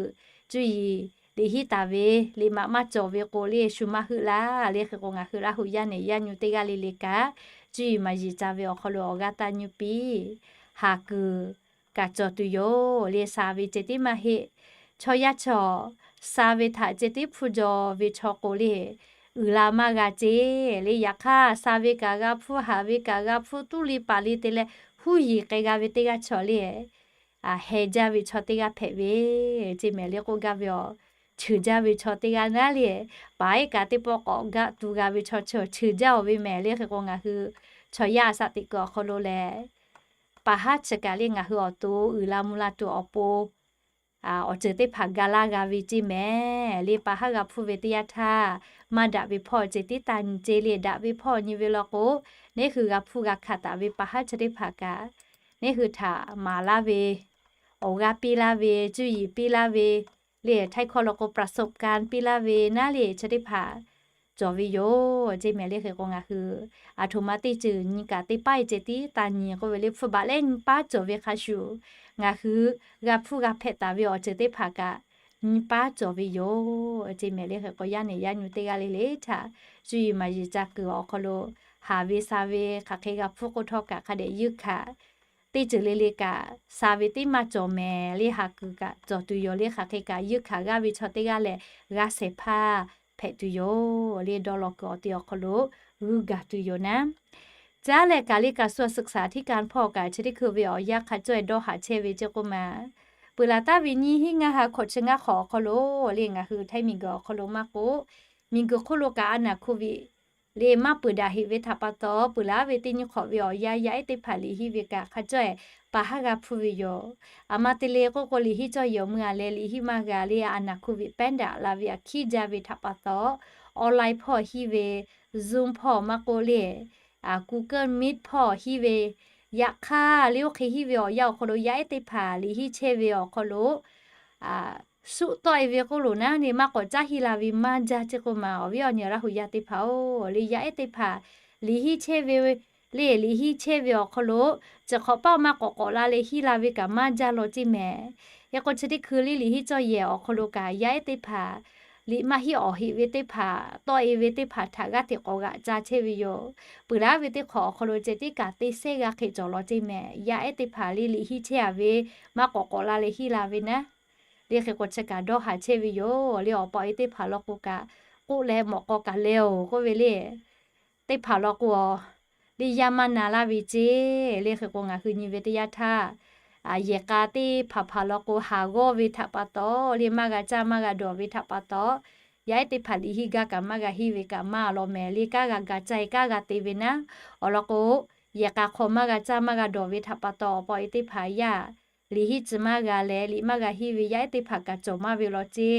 cuˇ yiˍ liꞈ hiˆ taˍ ve liꞈ maꞈ maˇ cawˬ ve k'o le, shu maˇ heuˆ laˇ le. Hk'e k'o, ngaˬ hui Laˇ huˍ yaˇ nehˬ yaˇ nyu teˇ g'aˇ le le kaꞈ cuˇ yiˍ maˍ yiˍ ca ve awˬ hk'aw lo awˬ g'aˇ taˇ nyu piˇ. Haˍ kuiˬ kaꞈ cawˬ tuˬ yoˬ le, sha ve ceh tiˉ maˇ heˆ. Chaw yaˇ chaw sha ve htaꞈ ceh tiˉ hpuˇ jaw ve chaw k'o le, uiˍ la maˇ g'a ce le. Yaꞈ hk'aˇ, sha ve kaꞈ g'a hpuˇ, haˍ ve kaꞈ g'a hpuˇ, tuˉ le paˍ le te leh huˉ yiˍ k'ai g'a ve teˇ g'aˇ chaw le, heh jaˇ ve chaw teˇ g'aˇ hpehꞈ ve ce mehˍ le k'oˆ gaˇ ve awˬ. Cheuˬ jaˇ ve chaw teˇ g'aˇ naˉ le, paˍ iˉ kaꞈ teˇ pawˆ k'awꞈ gaˆ tu g'a ve chaw, cheuˬ jaˇ-oˬ ve mehˍ le. Hk'e k'o, ngaˬ hui chaw yaˇ a shaꞈ teꞈ kuiˬ awˬ hk'aw lo lehˬ, pa haˉ chi kaꞈ le ngaˬ hui awˬ to uiˍ la mvuh la tuˬ awˬ pon awˬ ceuˬ teˇ hpaˍ ga laˇ g'a ve ce mehˍ le. Pa haˉ g'a hpuˇ ve teˇ yanˇ htaˇ, maˇ daꞈ ve hpawˇ ceh tiˉ taˇ nyi ce le. Daꞈ ve hpawˇ nyi ve law k'o, neˇ hui g'a hpuˇ g'a hkanˍ taˍ ve pa haˉ chi teˇ hpaˍ kaꞈ, neˇ hui htaꞈ maˍ laˇ ve, awˬ g'aˇ piˇ laˇ ve, cuˇ yiˍ piˇ laˇ ve le, htaiˇ hkawˇ law k'o ประสบการณ์ piˇ laˇ ve naˉ le, chi teˇ hpaˍ cawˬ ve yoˬ ce mehˍ le. Hk'e k'o, ngaˬ hui aˬ htoꞈ ma teˇ ceuˬ nyi kaꞈ teˇ paˉ e ceh tiˉ taˇ nyi k'oˆ ve le, hpfuhˇ baꞈ leh nyi paˉ cawˬ ve hk'a shuˍ, ngaˬ hui g'a hpuˇ g'a hpehꞈ taˍ ve awˬ ceuˬ teˇ hpaˍ kaꞈ nyi paˉ cawˬ ve yoˬ ce mehˍ le. Hk'e k'o, yaˇ nehˬ yaˇ nyu teˇ g'aˇ le le htaꞈ cuˇ yiˍ maˍ yiˍ ca kuiˬ awˬ hk'aw lo, haˍ ve sha ve hk'aˬ hk'e g'a hpuˇ k'oˆ htawˇ kaꞈ hk'a dehꞈ yeunˇ hkanˍ. Teˇ ceuˬ le le kaꞈ sha ve tiˉ maˇ cawˬ mehˍ le, haˍ kuiˬ kaꞈ cawˬ tuˬ yoˬ le. Hk'aˬ hk'e kaꞈ yeunˇ hkanˍ g'aˇ ve chaw teˇ g'aˇ lehˬ, g'aˇ shehˍ hpaˇ hpehꞈ tuˬ yoˬ le. Dawˇ law kuiˬ awˬ te awˬ hk'aw lo g'uiˇ gaˬ tuˬ yoˬ naˉ. Caˉ leh kaꞈ le กระทรวงศึกษาธิการ hpawˇ kaꞈ chi teˇ hkui ve awˬ yanˇ hk'a cawˇ e dawˇ haˍ chehˇ ve ce k'oˆ ma, peuˬ laˬ taˍ ve nyiˇ hinˉ ngaˇ ha hkawꞈ chi ngaˇ hk'awꞈ awˬ hk'aw lo le, ngaˬ hui htaiˇ miˬguiˬ awˬ hk'aw lo maˇ k'oˆ, miˬguiˬ hk'oˆ lo kaꞈ a naˍ hkuˇ ve le maˇ peuˬ daꞈ heꞈ ve htaꞈ pa taw, peuˬ laˬ ve teˇ nyiˇ hk'awꞈ ve awˬ yanˇ yaˇ ehˉ teˇ hpaˍ liꞈ hiˆ ve kaꞈ hk'a cawˇ e pa haˉ g'a hpuˇ ve yoˬ. Aˬ ma te le k'oˆ k'o, liꞈ hiˆ cawˇ yehˬ awˬ mui a leh liꞈ hiˆ maˇ g'a le, a naˍ hkuˇ ve pehˉ daꞈ la ve aꞈ hkiˉ jaˇ ve htaꞈ pa taw, online hpawˇ hiˆ ve, Zoom hpawˇ maˇ k'oˆ le, Google Meet hpawˇ hiˆ ve, yaꞈ hk'aˇ le oˇ hk'e hiˆ ve awˬ yanˇ awˬ hk'aw lo yaˇ ehˉ teˇ hpaˍ liꞈ hiˆ chehˇ ve awˬ hk'aw lo suˆ tawˆ e ve k'oˆ loˬ naˉ le, maˇ k'awꞈ caˉ hiˆ la ve maˇ jaˇ ce k'oˆ ma. Awˬ viˉ awˬ nyi Laˇ huˍ yaˇ teˇ hpaˍ-oˬ le, yaˇ ehˉ teˇ hpaˍ liꞈ hiˆ chehˇ ve le, liꞈ hiˆ chehˇ ve awˬ hk'aw lo chi hk'awꞈ paˆ maˇ k'awꞈ k'awꞈ la leh hiˆ la ve kaꞈ maˇ jaˇ law ce mehˍ. Hk'e k'o, chi teˇ hkui le liꞈ hiˆ cawˇ yehˬ awˬ hk'aw lo kaꞈ yaˇ ehˉ teˇ hpaˍ liꞈ maˇ hiˆ awˬ heꞈ ve teˇ hpaˍ, tawˆ e ve teˇ hpaˍ htaꞈ g'aˇ hteꞈ k'awꞈ g'aꞈ ca chehˇ ve yoˬ. Peuˬ laˬ ve teˇ hk'awꞈ awˬ hk'aw lo ceh tiˉ kaꞈ teˇ sehˉ g'a hk'e cawˬ law ce mehˍ. Yaˇ ehˉ teˇ hpaˍ le liꞈ hiˆ chehˇ a ve maˇ k'awꞈ k'awꞈ la leh hiˆ la ve naˉ le. Hk'e k'o, chi kaꞈ dawˇ haˍ chehˇ ve yoˬ le. Awˬ pa awˬ e teˇ hpaˍ law k'o kaꞈ k'oˆ leh mawꞈ k'aw kaꞈ leh-oˬ k'oˆ ve le. Teˇ hpaˍ law k'o, le yaˇ maˇ na laˇ ve ce le. Hk'e k'o, ngaˬ hui nyi ve teˇ yanˇ htaˇ, yehˬ k'a teˇ hpaˍ hpaˍ law k'o, haˍ g'awˇ ve htaꞈ pa taw le, maˇ g'a caˇ maˇ g'a dawˬ ve htaꞈ pa taw, yaˇ ehˉ teˇ hpaˍ liꞈ hiˆ gaˇ kaꞈ maˇ g'a hiˆ ve kaꞈ maˇ law mehˍ le. Kanˉ g'a ga caˇ e kanˉ g'a te ve naˉ, awˬ lawn k'o, yehˬ k'a hk'aw maˇ g'a caˇ maˇ g'a dawˬ ve htaꞈ pa taw, awˬ pa awˬ e teˇ hpaˍ yaˇ liꞈ hiˆ tcuh maˇ g'a leh, liꞈ maˇ g'a hiˆ ve yaˇ ehˉ teˇ hpaˍ kaꞈ cawˬ maˇ ve law ce.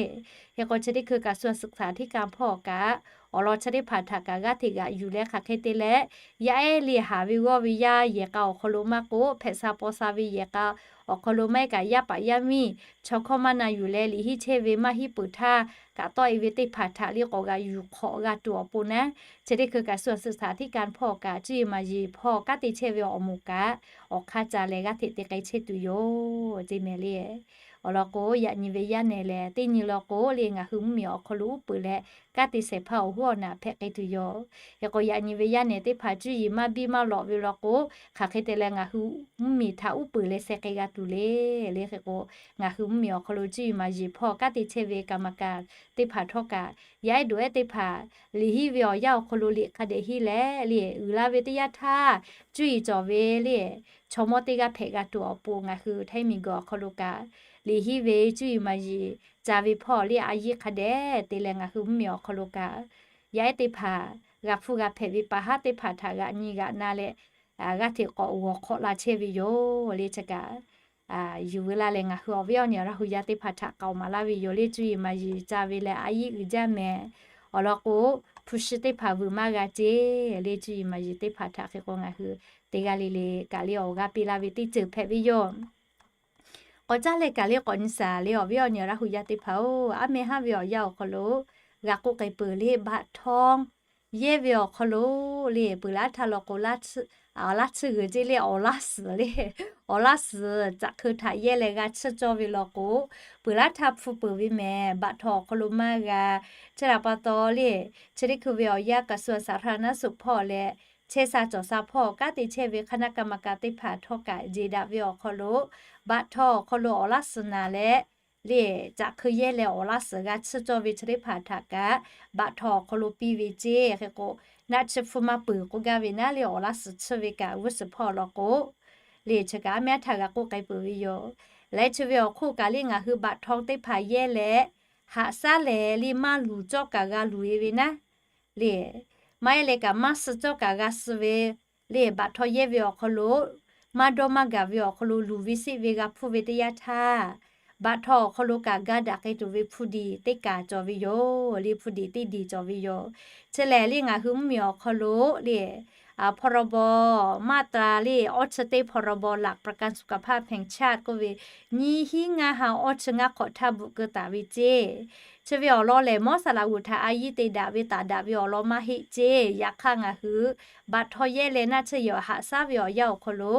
Hk'e k'o, chi teˇ hkui kaꞈ กระทรวงศึกษาธิการ hpawˇ kaꞈ awˬ lawn chi teˇ hpaˍ htaꞈ kaꞈ g'aˇ hteꞈ g'aꞈ yuˬ leh hk'aˬ hk'e te leh, yaˇ ehˉ le haˍ ve g'awˇ ve yaˇ yehˬ k'a awˬ hk'aw lo maˇ k'oˆ, hpehꞈ sha paw sha ve yehˬ k'a awˬ hk'aw lo maˇ heˆ kaꞈ yaˇ paˍ yaˇ miˇ chaw hkawˇ maˇ na yuˬ leh liꞈ henˇ chehˇ ve maˇ hiˉ peuˬ htaˇ kaꞈ tawˆ e ve teˇ hpaˍ htaꞈ le k'awꞈ g'a yuˬ hk'awꞈ g'a tuˬ awˬ pon naˉ, chi teˇ hkui kaꞈ suh suh htaꞈ htiˉ kanˇ hpawˇ kaꞈ cuˇ yiˍ maˍ yiˍ hpawˇ kanˉ te chehˇ ve awˬ moˍ kaꞈ awˬ hk'aˇ ca leh g'aˇ hteꞈ te k'ai chehˇ tuˬ yoˬ ceˇ mehˍ le. Awˬ lawn k'o, yaꞈ nyi ve yaˇ nehˬ lehˬ, teˇ nyi law k'o le, ngaˬ hui mvuhˇmiˬ awˬ hk'aw lo uˉ peunˍ leh kanˉ te shehˍ hpaˇ awˬ hoˉ awˬ naꞈ hpehꞈ k'ai tuˬ yoˬ. Hk'e k'o, yaꞈ nyi ve yaˇ nehˬ teˇ hpaˍ cuˇ yiˍ maˇ biˇ maˇ lawꞈ ve law k'o, hk'aˬ hk'e te leh ngaˬ hui mvuhˇmiˬ htaꞈ uˉ peunˍ leh sheh k'ai g'a tuˬ le. Le hk'e k'o, ngaˬ hui mvuhˇmiˬ awˬ hk'aw lo cuˇ yiˍ maˍ yiˍ hpawˇ kanˉ te chehˇ ve kaˍ maˍ kaˍ teˇ hpaˍ htawˇ kaꞈ, yaˇ ehˉ dawˬ ehˉ teˇ hpaˍ liꞈ henˇ ve awˬ yanˇ awˬ hk'aw lo liꞈ hk'a dehꞈ henˇ leh le, uiˍ la ve teˇ yanˇ htaˇ cuˇ yiˍ cawˬ ve le, chaw mawˇ teˇ g'aˇ hpehꞈ g'a tuˬ awˬ pon ngaˬ hui htaiˇ miˬ guiˬ awˬ hk'aw lo kaꞈ, liꞈ henˇ ve cuˇ yiˍ maˍ yiˍ ca ve hpawˇ le, a yiˇ hk'a dehꞈ te leh ngaˬ hui mvuhˇmiˬ awˬ hk'aw lo kaꞈ, yaˇ ehˉ teˇ hpaˍ g'a hpfuhˇ g'a hpehꞈ ve pa haˉ teˇ hpaˍ htaꞈ g'aꞈ nyi g'aꞈ na leh, g'aˇ hteꞈ k'awꞈ g'awˬ hk'awꞈ la chehˇ ve yoˬ le. Chi kaꞈ yuˬ veu laˇ leh ngaˬ hui awˬ viˉ awˬ nyi Laˇ hu yaˇ teˇ hpaˍ htaꞈ k'aoˍ maˍ laˇ ve yoˬ le. Cuˇ yiˍ maˍ yiˍ ca ve leh a yiˇ uiˍ jaˇ mehˍ. Awˬ lawn k'o, hpu shi teˇ hpaˍ vuiˬ maˇ g'a ceˇ le. Cuˇ yiˍ maˍ yiˍ teˇ hpaˍ htaꞈ hk'e k'o ngaˬ hui teˇ g'aˇ le le kaꞈ le awˬ g'aˇ piˇ laˇ ve teˇ ceuˬ hpehꞈ ve yoˬ. K'awꞈ caˇ leh kaꞈ le k'awꞈ nyi shaˍ le awˬ viˉ awˬ nyi Laˇ hu yaˇ teˇ hpaˍ-oˬ, aˉ meh haˉ ve awˬ yanˇ awˬ hk'aw lo g'a k'oˆ k'ai peuˬ le, baꞈ htaw yehˇ ve awˬ hk'aw lo le, peuˬ laˇ htaˇ law k'o, laˇ tsuhˇ g'uiˬ ceˇ le, awˬ laˇ suhˍ le, awˬ laˇ suhˍ caꞈ hk'eu htaꞈ yehˇ leh g'a tsuhˇ cawˇ ve law k'o, peuˬ laˇ htaˇ hpu peuˬ ve mehˍ, baꞈ htaw awˬ hk'aw lo maˇ g'a. Chi htaꞈ pa taw le, chi teˇ hkui ve awˬ yanˇ kaꞈ suh saˍ hra naˉ suhˍ hpawˇ leh, chehˇ sha cawˬ sha hpawˇ kanˉ te chehˇ ve hk'aˇ naˆ kaˇ maˍ kaꞈ teˇ hpaˍ htawˇ kaꞈ jeˬ daꞈ ve awˬ hk'aw lo, baꞈ htaw awˬ hk'aw lo awˬ laˇ suhˍ naˍ leh le, caꞈ hk'eu yehˇ leh awˬ laˇ suhˍ g'a tsuhˇ cawˇ ve chi teˇ hpaˍ htaꞈ kaꞈ baꞈ htaw awˬ hk'aw lo piˇ ve ceˇ. Hk'e k'o, naˆ tsuhˇ hpfuhˇ maˇ peuˬ k'oˆ gaˇ ve naˉ le, awˬ laˇ suhˍ tsuhˇ ve kaꞈ g'uˇ suhˍ hpawˇ law k'o, le chi kaꞈ aˉ meh aˉ htaˇ g'a k'oˆ k'ai peuˬ ve yoˬ. Leh chi ve awˬ hk'oˆ kaꞈ le ngaˬ hui baꞈ htaw teˇ hpaˍ yehˇ leh, haꞈ shaˉ lehˬ le maˇ luˬ cawˇ kaꞈ g'a luˬ e ve naˉ le, maˇ heˆ leh kaꞈ maˇ suh cawˇ kaꞈ g'a suh ve le, baꞈ htaw yehˇ ve awˬ hk'aw lo maˇ dawˇ maˇ gaˬ ve awˬ hk'aw lo luˬ ve seˆ ve g'a hpfuhˇ ve teˇ yanˇ htaˇ, baꞈ htaw awˬ hk'aw lo kaꞈ ga daꞈ k'ai tuˬ ve hpu diˍ teˇ kaˬ cawˬ ve yoˬ le, hpu diˍ teˇ diˬ cawˬ ve yoˬ. Chi lehˬ le ngaˬ hui mvuhˇmiˬ awˬ hk'aw lo le พรบ มาตรา le awˇ chi teˇ พรบ หลักประกันสุขภาพแห่งชาติ k'oˆ ve nyiˇ hinˉ ngaˇ ha awˇ chi ngaˇ hk'awꞈ htaˇ bvuhꞈ keu taˍ ve ceˇ. Chi ve awˬ lawn lehˬ, mawˇ saˍ laꞈ g'uˬ htaꞈ a yiˇ te daꞈ ve taˍ daꞈ ve awˬ lawn maˇ heˆ ceˇ. Yaꞈ hk'aˇ ngaˬ hui baꞈ htaw yehˇ leh naˆ tsuhˇ yehˬ haꞈ shaˉ ve awˬ yanˇ awˬ hk'aw lo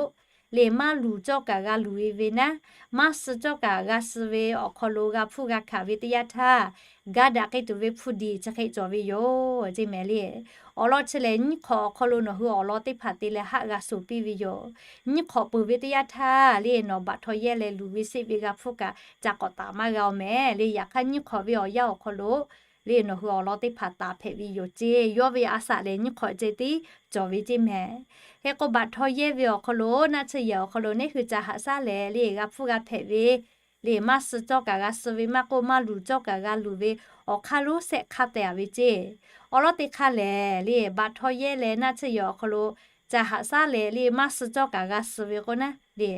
le maˇ luˬ cawˇ kaꞈ g'a luˬ e ve naˉ, maˇ suh cawˇ kaꞈ g'a suh ve awˬ hk'aw lo g'a hpfuhˇ g'a hkanˍ ve teˇ yanˇ htaˇ, ga daꞈ k'ai tuˬ ve hpu diˍ chi hk'e cawˬ ve yoˬ ceˇ mehˍ le. Awˬ lawn chi lehˬ, nyiˇ hk'awꞈ awˬ hk'aw lo nawˬ hui awˬ lawn teˇ hpaˍ te leh haˆ g'a shoˍ piˇ ve yoˬ. Nyiˇ hk'awꞈ peuˬ ve teˇ yanˇ htaˇ le, nawˬ baꞈ htaw yehˇ leh luˬ ve seˆ ve g'a hpfuhˇ kaꞈ ca k'awꞈ taˍ maˇ g'a-oˬ mehˍ le. Yaꞈ hk'aˇ nyiˇ hk'awꞈ ve awˬ yanˇ awˬ hk'aw lo le nawˬ hui awˬ lawn teˇ hpaˍ taˍ hpehꞈ ve yoˬ ceˇ. Yawˇ ve a shaꞈ lehˬ nyiˇ hk'awꞈ ceh tiˉ cawˬ ve ceˇ mehˍ. Hk'e k'o, baꞈ htaw yehˇ ve awˬ hk'aw lo naˆ tsuhˇ yehˬ awˬ hk'aw lo neˇ hui ca haꞈ shaˉ lehˬ le g'a hpfuhˇ g'a hpehꞈ ve le, maˇ suh cawˇ kaꞈ g'a suh ve maˇ k'oˆ, maˇ luˬ cawˇ kaꞈ g'a luˬ ve awˬ hk'aˇ lonˉ shehˆ hk'aˇ teh-a ve ceˇ. Awˬ lawn teˇ hk'aˇ lehˬ le, baꞈ htaw yehˇ leh naˆ tsuhˇ yehˬ awˬ hk'aw lo ca haꞈ shaˉ lehˬ le, maˇ suh cawˇ kaꞈ g'a suh ve k'o naˉ le,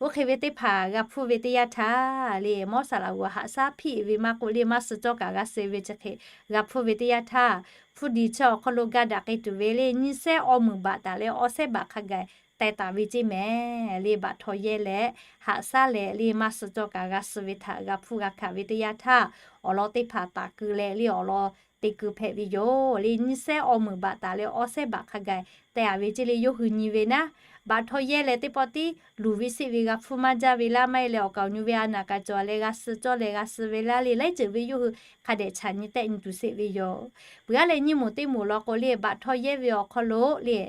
oˇ hk'e ve teˇ hpaˍ g'a hpfuhˇ ve teˇ yanˇ htaˇ le, mawˇ saˍ laꞈ g'uˬ haꞈ shaˉ hpiˆ ve maˇ k'oˆ le, maˇ suh cawˇ kaꞈ g'a suh ve chi hk'e g'a hpfuhˇ ve teˇ yanˇ htaˇ, hpu diˍ chi awˬ hk'aw lo ga daꞈ k'ai tuˬ ve le nyiˇ sehˉ awˇ meunˍ baꞈ taˍ leh awˇ sehˉ baꞈ hk'a gaˬ teh taˍ ve ceˇ mehˍ le. Baꞈ htaw yehˇ leh haꞈ shaˉ lehˬ le, maˇ suh cawˇ kaꞈ g'a suh ve htaꞈ g'a hpfuhˇ g'a hkanˍ ve teˇ yanˇ htaˇ, awˬ lawn teˇ hpaˍ taˍ keu leh le awˬ lawn te keu hpehꞈ ve yoˬ le. Nyiˇ sehˉ awˇ meunˍ baꞈ taˍ leh awˇ sehˉ baꞈ hk'a gaˬ teh-a ve ceˇ le, yawˇ hui nyi ve naˉ, baꞈ htaw yehˇ leh teˇ pawˆ tiˉ luˬ ve seˆ ve g'a hpfuhˇ maˇ jaˇ ve laˇ, maˇ heˆ leh awˬ kaˍ awˬ nyu ve a naˍ kaꞈ cawˬ leh g'a suh cawˇ leh g'a suh ve laˇ le, laiˉ ceuˬ ve yawˇ hui hk'a dehꞈ chaꞈ nyi tehˆ nyi tuˬ seˆ ve yoˬ. Peuˬ-a leh nyiˇ moˍ teˇ moˍ law k'o le, baꞈ htaw yehˇ ve awˬ hk'aw lo le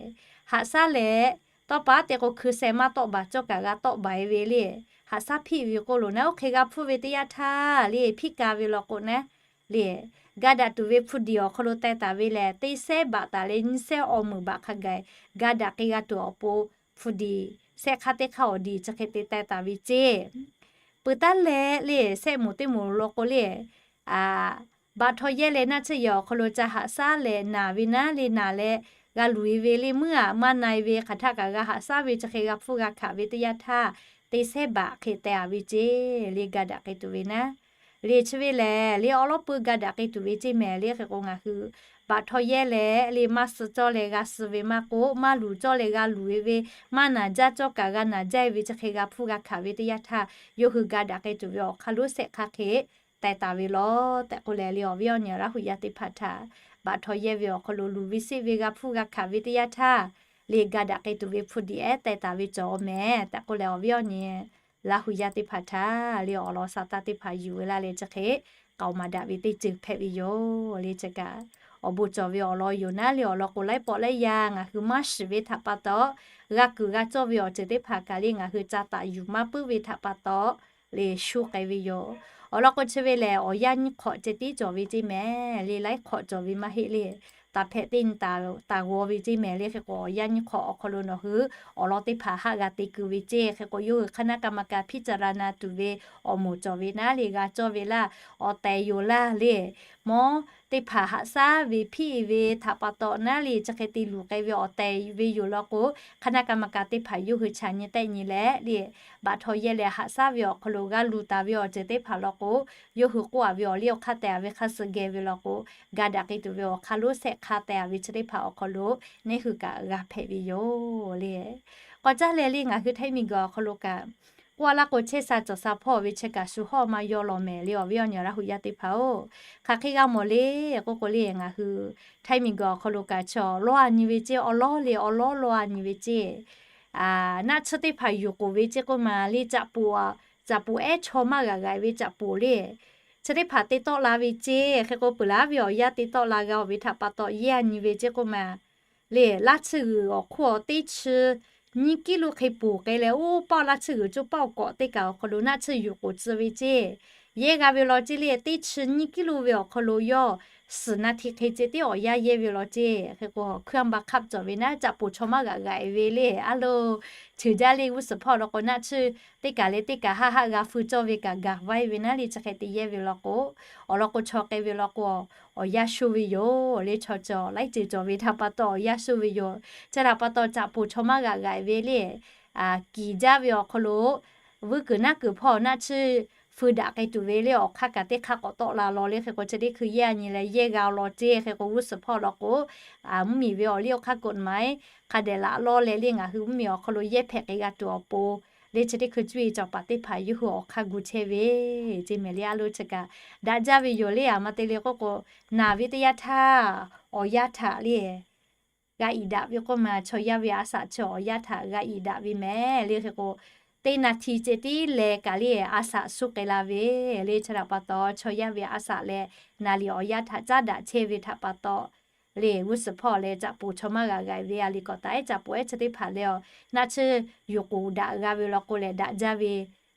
haꞈ shaˉ leh, tawˇ pa te k'o hkui sheh maˇ tawˆ baˬ cawˇ kaꞈ g'a tawˆ baˬ e ve le, haꞈ shaˉ hpiˆ ve k'oˆ lo naˉ, oˇ hk'e g'a hpfuhˇ ve teˇ yanˇ htaˇ le, hpiˆ ka ve law k'o naˉ le, ga daꞈ tuˬ ve hpu diˍ awˬ hk'aw lo teh taˍ ve lehˬ, teˇ sehˉ baꞈ taˍ leh nyiˇ sehˉ awˇ meunˍ baꞈ hk'a gaˬ ga daꞈ k'ai g'a tuˬ awˬ pon hpu diˍ shehˆ hk'aˇ teˇ hk'aˇ awˬ diˍ chi hk'e te teh taˍ ve ceˇ. Peuˬ taˉ leh le, sehˆ moˍ teˇ moˍ law k'o le, baꞈ htaw yehˇ leh naˆ tsuhˇ yehˬ awˬ hk'aw lo ca haꞈ shaˉ leh naˬ ve naˉ le, naˬ leh g'a luˬ e ve le, muiˉ aꞈ maˇ na e ve hk'aˬ htaˆ kaꞈ g'a haꞈ shaˉ ve chi hk'e g'a hpfuhˇ g'a hkanˍ ve teˇ yanˇ htaˇ, teˇ sehˉ baꞈ hk'e teh-a ve ceˇ le, ga daꞈ k'ai tuˬ ve naˉ. le chi ve lehˬ le awˬ lawn pui ga daꞈ k'ai tuˬ ve ceˇ mehˍ le. Hk'e k'o ngaˬ hui baꞈ htaw yehˇ leh le maˇ suh cawˇ leh g'a suh ve maˇ k'oˆ, maˇ luˬ cawˇ leh g'a luˬ ve ve, maˇ naˬ jaˇ cawˇ kaꞈ g'a naˬ jaˇ ve chi hk'e g'a hpuˇ g'a hkanˍ ve teˇ yanˇ htaˇ, yawˇ hui ga daꞈ k'ai tuˬ ve awˬ hk'aˇ lonˉ shehˆ hk'aˇ hk'e teh taˍ ve lawˬ tehꞈ k'oˆ leh le awˬ viˉ awˬ nyi Laˇ hu yaˇ teˇ hpaˍ htaꞈ baꞈ htaw yehˇ ve awˬ hk'aw lo luˬ ve seˆ ve g'a hpuˇ g'a hkanˍ ve teˇ yanˇ htaˇ, le ga daꞈ k'ai tuˬ ve hpu diꞈ ehˉ teh taˍ ve cawˬ mehˍ tehꞈ k'oˆ leh awˬ viˉ awˬ nyi Laˇ hu yaˇ teˇ hpaˍ htaꞈ le awˬ lawn sa taˇ teˇ hpaˍ yuˬ ve laˇ leh chi hk'e k'aoˍ maˍ daꞈ ve teˇ ceuˬ hpehꞈ ve yoˬ le. Chi kaꞈ awˬ bon cawˬ ve awˬ lawn yoˬ naˉ le awˬ lawn k'o laiˉ pawˆ laiˉ yaˇ ngaˬ hui maˇ shiˍ ve htaꞈ pa taw, g'a kuiˬ g'a cawˇ ve awˬ ceuˬ teˇ hpaˍ kaꞈ le ngaˬ hui ca taˍ yuˬ maˇ puiˉ ve htaꞈ pa taw, le shu k'ai ve yoˬ. Awˬ lawn k'o chi ve lehˬ awˬ yanˇ nyiˇ hk'awꞈ ceh tiˉ cawˬ ve ceˇ mehˍ le, laiˉ hk'awꞈ cawˬ ve maˇ heˆ le. Taˍ hpehꞈ teˇ nyi taˍ g'aw ve ceˇ mehˍ le. Hk'e k'o awˬ yanˇ nyiˇ hk'awꞈ awˬ hk'aw lo nawˬ hui awˬ lawn teˇ hpaˍ haˆ g'a te keu ve ceˇ. Hk'e k'o yawˇ hui hk'aˇ naˉ กรรมการ พิจารณา tuˬ ve awˬ moˍ cawˬ ve naˉ le g'a cawˇ ve laˇ, awˬ tehˬ yoˬ laˇ le. Mawˇ teˇ hpaˍ haꞈ shaˉ ve hpiˇ ve htaꞈ pa taw naˉ le chi hk'e te luˬ k'ai ve awˬ tehˬ ve yoˬ law k'o, hk'aˇ naˉ กรรมการ teˇ hpaˍ yawˇ hui chaꞈ nyi tehˆ nyi leh le baꞈ htaw yehˇ leh haꞈ shaˉ ve awˬ hk'aw lo g'a luˬ taˍ ve awˬ ceuˬ teˇ hpaˍ law k'o, yawˇ hui k'oˆ a ve awˬ liˇ awˬ hk'aˇ teh a ve hk'aˇ suh geh ve law k'o, ga daꞈ k'ai tuˬ ve awˬ hk'aˇ lonˉ shehˆ hk'aˇ teh a ve chi teˇ hpaˍ awˬ hk'aw lo neˇ hui kaꞈ g'a hpehꞈ ve yoˬ le. K'awꞈ caˇ leh le ngaˬ hui htaiˇ miˬguiˬ awˬ hk'aw lo kaꞈ k'oˆ a laˇ k'o chehˇ sha cawˬ sha hpawˇ ve chi kaꞈ shu hawˇ maˇ yawˇ law mehˍ le awˬ viˉ awˬ nyi Laˇ hu yaˇ teˇ hpaˍ-oˬ. Hk'aˬ hk'e g'a mawˬ le k'oˆ k'o le ngaˬ hui htaiˇ miˬguiˬ awˬ hk'aw lo kaꞈ chaw lawˇ a nyi ve ceˇ, awˬ lawˇ le awˬ lawˇ lawˇ a nyi ve ceˇ. Naˆ tsuhˇ teˇ hpaˍ yuˬ k'oˍ ve ceˇ k'oˆ ma le caꞈ poˍ, caꞈ poˍ ehˉ chaw maˇ g'aꞈ g'aꞈ ve caꞈ poˍ le chi teˇ hpaˍ te tawˆ la ve ceˇ. Hk'e k'o peuˬ laˉ ve awˬ yanˇ te tawˆ la g'a ve htaꞈ pa taw yehˇ a nyi ve ceˇ k'oˆ ma le. Laˇ tsuhˇ g'uiˬ awˬ hk'oˆ awˬ teˇ chi nyiˇ kiˉ lo hk'e poˬ k'ai leh oˇ paˆ laˇ tsuhˇ g'uiˬ coˇ paˆ awˬ kawꞈ teˇ kaꞈ awˬ hk'aw lo naˆ tsuhˇ yuˬ k'oˍ tcuh ve ceˇ. Yehˇ g'a ve law ceˇ le teˇ chi nyiˇ kiˉ lo ve awˬ hk'aw lo yawˇ suhˍ naˆ hti hk'e ceh tiˉ awˬ yanˇ yehˇ ve law ceˇ. Hk'e k'o hkuiˉ a ba hk'aˆ cawˬ ve naˉ caꞈ poˍ chaw maˇ g'aꞈ g'aꞈ ve le a loˬ. Ceuˬ jaˇ le g'uˇ suhˍ hpawˇ law k'o naˆ tsuhˇ teˇ kaˬ leh teˇ kaˬ haˆ haˆ g'a feu cawˇ ve kaꞈ gaˬ vaiˇ ve naˉ le chi hk'e te yehˇ ve law k'o, awˬ lawn k'o chaw k'ai ve law k'o awˬ yanˇ sho ve yoˬ le. Chaw cawˬ laiˉ ceuˬ cawˬ ve htaꞈ pa taw awˬ yanˇ sho ve yoˬ. Chi htaꞈ pa taw caꞈ poˍ chaw maˇ g'aꞈ g'aꞈ ve le kiˬ jaˇ ve awˬ hk'aw lo vuiˇ kuiˬ naˆ kuiˬ hpawˇ naˆ tsuhˇ feu daꞈ k'ai tuˬ ve le awˬ hk'aˇ kaꞈ teˇ hk'aˇ k'awꞈ tawˆ la law le. Hk'e k'o chi teˇ hkui yehˇ a nyi leh yehˇ g'a law ceˇ. Hk'e k'o g'uˇ suhˍ hpawˇ law k'o mvuhˇmiˬ ve awˬ liˇ awˬ hk'aˇ กฎหมาย hk'a dehꞈ laꞈ lawˇ leh le ngaˬ hui mvuhˇmiˬ awˬ hk'aw lo yehˇ hpehꞈ k'ai g'a tuˬ awˬ pon le chi teˇ hkui cuˇ yiˍ cawˬ paˍ teˇ hpaˍ yawˇ hui awˬ hk'aˇ gu chehˇ ve ceˇ mehˍ le a loˬ. Chi kaꞈ daꞈ jaˇ ve yoˬ le. Aˬ ma te le k'oˆ k'o naˬ ve teˇ yanˇ htaˇ awˬ yanˇ htaꞈ le g'a iˍ daꞈ ve k'oˆ ma chaw yaˇ ve a shaꞈ chi awˬ yanˇ htaꞈ g'a iˍ daꞈ ve mehˍ le. Hk'e k'o teˇ naˆ hti ceh tiˉ leh kaꞈ le a shaꞈ suh k'ai la ve le. Chi htaꞈ pa taw chaw yaˇ ve a shaꞈ leh naˍ liˍ awˬ yanˇ htaꞈ caˉ daꞈ chehˇ ve htaꞈ pa taw le g'uˇ suhˍ hpawˇ leh caꞈ poˍ chaw maˇ g'aꞈ g'aꞈ ve a liꞈ k'awꞈ taˍ ehˉ caꞈ poˍ ehˉ chi teˇ hpaˍ leh awˬ naˆ tsuhˇ yuˬ k'oˍ daꞈ g'a ve law k'o lehˬ daꞈ jaˇ ve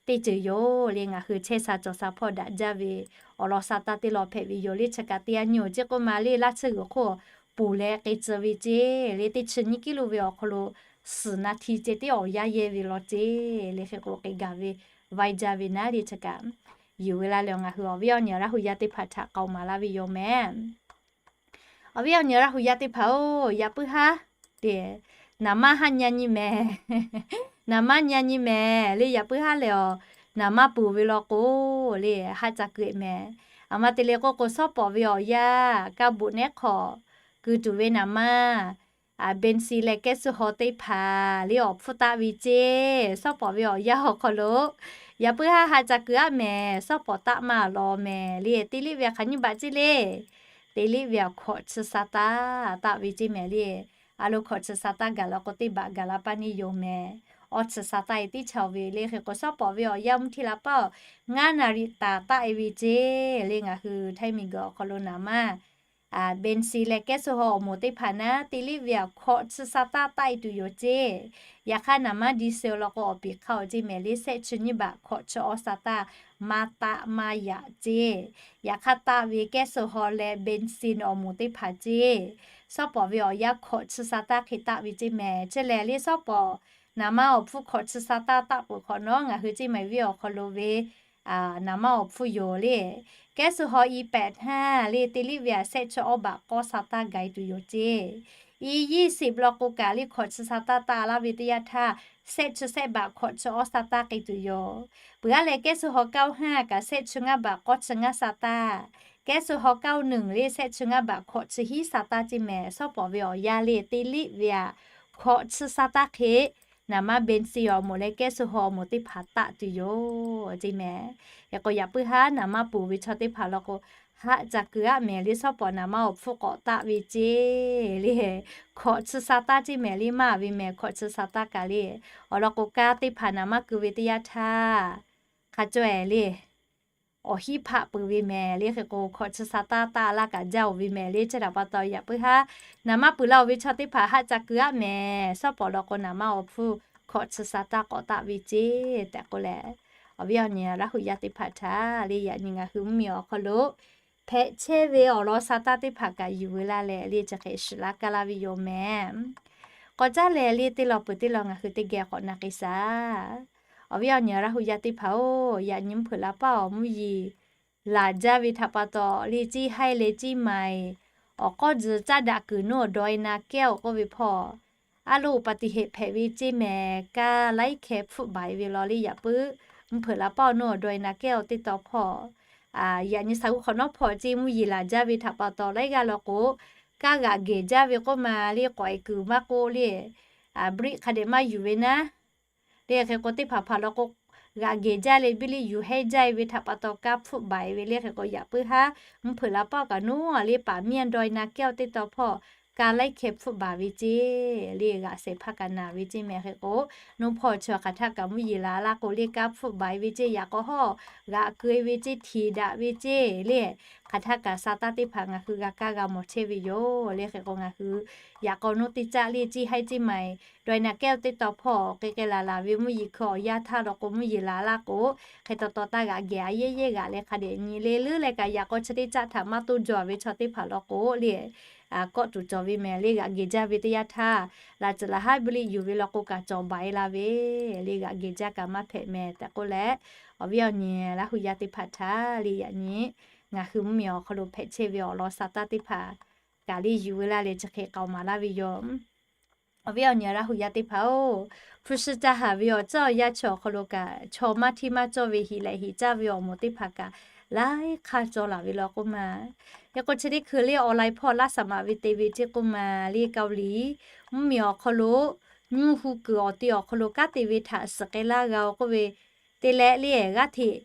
teˇ ceuˬ yoˬ le. Ngaˬ hui chehˇ sha cawˬ sha hpawˇ daꞈ jaˇ ve awˬ lawn sa taˇ teˇ lawn hpehꞈ ve yoˬ le. Chi kaꞈ te a nyi awˬ ceˇ k'oˆ ma le laˇ tsuhˇ g'uiˬ hk'oˆ poˬ leh k'ai tcuh ve ceˇ le teˇ chi nyiˇ kiˉ lo ve awˬ hk'aw lo suhˍ naˆ hti ceh tiˉ awˬ yanˇ yehˇ ve law ceˇ le. Hk'e k'o k'ai gaˬ ve vaiˇ jaˇ ve naˉ le chi kaꞈ yuˬ ve laˇ leh ngaˬ hui awˬ viˉ awˬ nyi Laˇ hu yaˇ teˇ hpaˍ htaꞈ k'aoˍ maˍ laˇ ve yoˬ mehˍ. Awˬ viˉ awˬ nyi Laˇ hu yaˇ teˇ hpaˍ-oˬ, yaꞈ puiˉ haˉ te naˍ manˇ haˉ nyi a nyi mehˍ. Naˍ manˇ nyi a nyi mehˍ le yaꞈ puiˉ haˉ lehˬ awˬ naˍ manˇ puˬ ve law k'o le haˆ ca keu mehˍ. Aˬ ma te le k'oˆ k'o shawˉ pawˍ ve awˬ yanˇ kaˇ buꞈ nehˉ hk'awꞈ keu tuˬ ve naˍ manˇ bensin leh kehˉ suh haw teˇ hpaˍ le awˬ hpfuhˇ taˆ ve ceˇ. Shawˉ pawˍ ve awˬ yanˇ awˬ hk'aw lo yaꞈ puiˉ haˉ haˆ ca keu aˉ mehˍ. Shawˉ pawˍ taˆ maˇ law mehˍ le. Te liˇ ve hk'aˬ nyiˇ baꞈ ceˇ le. Te liˇ ve awˬ hkawꞈ chi sa taˇ taˆ ve ceˇ mehˍ le. A lo hkawꞈ chi sa taˇ gaˬ la k'o teˇ baꞈ gaˬ la paˇ neˇ yoˬ mehˍ. Awˇ chi sa taˇ e tiˉ chaw ve le. Hk'e k'o shawˉ pawˍ ve awˬ yanˇ mvuhˇ htiˇ la paˇ-oˬ, ngaˇ naˍ riˍ taˍ taˆ e ve ceˇ le. Ngaˬ hui htaiˇ miˬguiˬ awˬ hk'aw lo naˍ manˇ bensin leh kehˉ suh haw awˬ moˍ teˇ hpaˍ naˉ te liˇ ve awˬ hkawꞈ chi sa taˇ taˆ e tuˬ yoˬ ceˇ. Yaꞈ hk'aˇ naˍ manˇ diesel law k'o awˬ piˍ hk'aˇ-oˬ ceˇ mehˍ le shehˆ chi nyiˇ baꞈ hkawꞈ chi awˇ sa taˇ maˇ taˆ maˇ yaꞈ ceˇ. Yaꞈ hk'aˇ taˆ ve kehˉ suh haw leh bensin awˬ moˍ teˇ hpaˍ ceˇ. Shawˉ pawˍ ve awˬ yanˇ hkawꞈ chi sa taˇ hk'e taˆ ve ceˇ mehˍ. Chi lehˬ le shawˉ pawˍ naˍ manˇ awˬ hpfuhˇ hkawꞈ chi sa taˇ taˆ peuˬ hk'awꞈ nawˉ ngaˬ hui ceˇ mehˍ viˇ awˬ hk'aw lo ve naˍ manˇ awˬ hpfuhˇ yoˬ le. Kehˉ suh haw i pehꞈ htaˇ le te liˇ ve a shehˆ chi awˇ baꞈ k'awˇ sa taˇ gaˬ e tuˬ yoˬ ceˇ. I ยี่สิบ law k'o kaꞈ le hkawꞈ chi sa taˇ taˆ laˇ ve teˇ yanˇ htaˇ, shehˆ chi shehˆ baꞈ hkawꞈ chi awˇ sa taˇ k'ai tuˬ yoˬ. Peuˬ aˉ leh kehˉ suh haw เก้าสิบห้า kaꞈ shehˆ chi ngaˇ baꞈ k'awˇ chi ngaˇ sa taˇ, kehˉ suh haw เก้าสิบเอ็ด le shehˆ chi ngaˇ baꞈ hkawꞈ chi hiˉ sa taˇ ceˇ mehˍ. Shawˉ pawˍ ve awˬ yanˇ le teˇ liˆ ve aꞈ hkawꞈ chi sa taˇ hk'e, naˍ manˇ เบนซิน awˬ moˍ leh kehˉ suh haw awˬ moˍ teˇ hpaˍ taˆ tuˬ yoˬ ceˇ mehˍ. Hk'e k'o yaꞈ puiˉ haˉ naˍ manˇ ponˬ ve chaw teˇ hpaˍ law k'o, haˆ ca keu aˆ mehˍ le shawˉ pawˍ naˍ manˇ awˬ hpfuhˇ k'awꞈ taˆ ve ceˇ le. Hkawꞈ chi sa taˇ ceˇ mehˍ le maˇ ve mehˍ hkawꞈ chi sa taˇ kaꞈ le. Awˬ lawn k'o kaˇ teˇ hpaˍ naˍ manˇ keu ve teˇ yanˇ htaˇ, hk'a cawˇ e le awˬ hiˉ hpaˆ peuˬ ve mehˍ le. Hk'e k'o hkawꞈ chi sa taˇ taˆ laˇ kaꞈ jaˇ oˬ ve mehˍ le. Chi htaꞈ pa taw yaꞈ puiˉ haˉ naˍ manˇ peuˬ laˇ oˬ ve chaw teˇ hpaˍ haˆ ca keu aˆ mehˍ. Shawˉ pawˍ law k'o naˍ manˇ awˬ hpfuhˇ hkawꞈ chi sa taˇ k'awꞈ taˆ ve ceˇ tehꞈ k'oˆ leh, awˬ viˉ awˬ nyi Laˇ hu yaˇ teˇ hpaˍ htaꞈ le yaꞈ nyi ngaˬ hui mvuhˇmiˬ awˬ hk'aw lo hpehꞈ chehˇ ve awˬ lawn sa taˇ teˇ hpaˍ kaꞈ yuˬ ve laˇ leh le chi hk'e shiˍ laˇ kaˇ laˇ ve yoˬ mehˍ. K'awꞈ caˉ leh le teˇ lawn peuˬ teˇ lawn ngaˬ hui teˇ geh k'awꞈ na k'ai shaˍ. Awˬ viˉ awˬ nyi Laˇ hu yaˇ teˇ hpaˍ-oˬ, yaꞈ nyi mvuhˇ hpeuꞈ la paˇ awˬ mvuhˇ yeˬ laˬ jaˇ ve htaꞈ pa taw le ciˇ haiˇ leh ciˇ maiˍ awˬ k'awˇ tzuhˬ caˇ daꞈ kuiˬ nuˇ awˬ dawˇ e na kehˉ-oˬ k'oˆ ve hpawˇ, aˉ loˇ อุบัติเหตุ hpehꞈ ve ceˇ mehˍ. Kaˇ laiˉ hkeh hpfuhˆ baˬ e ve law le yaꞈ puiˉ mvuhˇ hpeuꞈ la paˇ awˬ nuˇ awˬ dawˇ e na kehˉ-oˬ teˇ taw hpawˇ, yaꞈ nyi shaˍ hu hk'awꞈ nawˉ hpawˇ ceˇ mvuhˇ yeˬ laˬ jaˇ ve htaꞈ pa taw laiˉ g'aˇ law k'o, kaˇ g'aꞈ gehˬ jaˇ ve k'oˆ ma le k'awꞈ e kuiˬ maˇ k'oˆ le, brake hk'a dehꞈ maˇ yuˬ ve naˉ le. Hk'e k'o teˇ hpaˍ hpaˍ law k'o, g'aꞈ gehˬ jaˇ leh biˇ liˇ yuˬ hehˉ jaˇ e ve htaꞈ pa taw kaˇ hpfuhˆ baˬ e ve le. Hk'e k'o yaꞈ puiˉ haˉ mvuhˇ hpeuꞈ la paˇ kaꞈ nuˇ le paˍ miˇ a dawˇ e na kehˉ-oˬ teˇ taw hpawˇ, kaˇ laiˉ hkeh hpfuhˆ baˬ ve ceˇ le g'aꞈ shehˍ hpaˇ kaꞈ naˬ ve ceˇ mehˍ. Hk'e k'o nuˇ hpawˇ chi hk'aˬ htaˆ kaꞈ mvuhˇ yeˬ laˬ laˇ k'o le kaˇ hpfuhˆ baˬ e ve ceˇ. Yaꞈ k'aw hawˉ g'aꞈ keu e ve ceˇ, htiˍ daꞈ ve ceˇ le. Hk'aˬ htaˆ kaꞈ sa taˇ teˇ hpaˍ ngaˬ hui g'a kaˇ g'a mawˬ chehˇ ve yoˬ le. Hk'e k'o ngaˬ hui yaꞈ k'aw nuˇ teˇ caˆ le ciˇ haiˇ ciˇ maiˍ dawˇ e na kehˉ-oˬ teˇ taw hpawˇ k'e k'ai laˬ laˬ ve mvuhˇ yeˬ hkui awˬ yanˇ htaˇ law k'o mvuhˇ yeˬ laˬ laˇ k'o, hk'e taw taw taˇ g'aꞈ gehˬ a yehˉ yehˉ g'aꞈ leh hk'a dehꞈ nyi le leuˉ leh kaꞈ yaꞈ k'aw chi teˇ caˆ htaꞈ maˇ toˇ jaw ve chaw teˇ hpaˍ law k'o le, kawˆ tuˬ cawˬ ve mehˍ le g'aꞈ gehˬ jaˇ ve teˇ yanˇ htaˇ, laˬ tcuhˍ laˬ haˉ biˇ liˇ yuˬ ve law k'o kaꞈ cawˬ baˬ e la ve le g'aꞈ gehˬ jaˇ kaꞈ maˇ hpehꞈ mehˍ tehꞈ k'oˆ leh, awˬ viˉ awˬ nyi Laˇ hu yaˇ teˇ hpaˍ htaꞈ le yaꞈ nyi ngaˬ hui mvuhˇmiˬ awˬ hk'aw lo hpehꞈ chehˇ ve awˬ lawn sa taˇ teˇ hpaˍ kaꞈ le yuˬ ve laˇ leh chi hk'e k'aoˍ maˍ laˇ ve yoˬ. Awˬ viˉ awˬ nyi Laˇ hu yaˇ teˇ hpaˍ-oˬ, hpu shi ca haˍ ve awˬ ceuˬ awˬ yanˇ chi awˬ hk'aw lo kaꞈ chaw maˇ hteˇ maˇ cawˇ ve heˍ lehꞈ heˍ caˇ ve awˬ moˍ teˇ hpaˍ kaꞈ laiˉ hk'aˇ cawˬ laˬ ve law k'oˆ ma. Hk'e k'o chi teˇ hkui le online hpawˇ laˇ saˍ maꞈ ve te ve ceˇ k'oˆ ma le Kaoˍliˍ mvuhˇmiˬ awˬ hk'aw lo nyiˇ hu kuiˬ awˬ te awˬ hk'aw lo kanˉ te ve htaꞈ suhˍ k'ai laˇ g'a-oˬ k'oˆ ve te leh le g'aˇ hteꞈ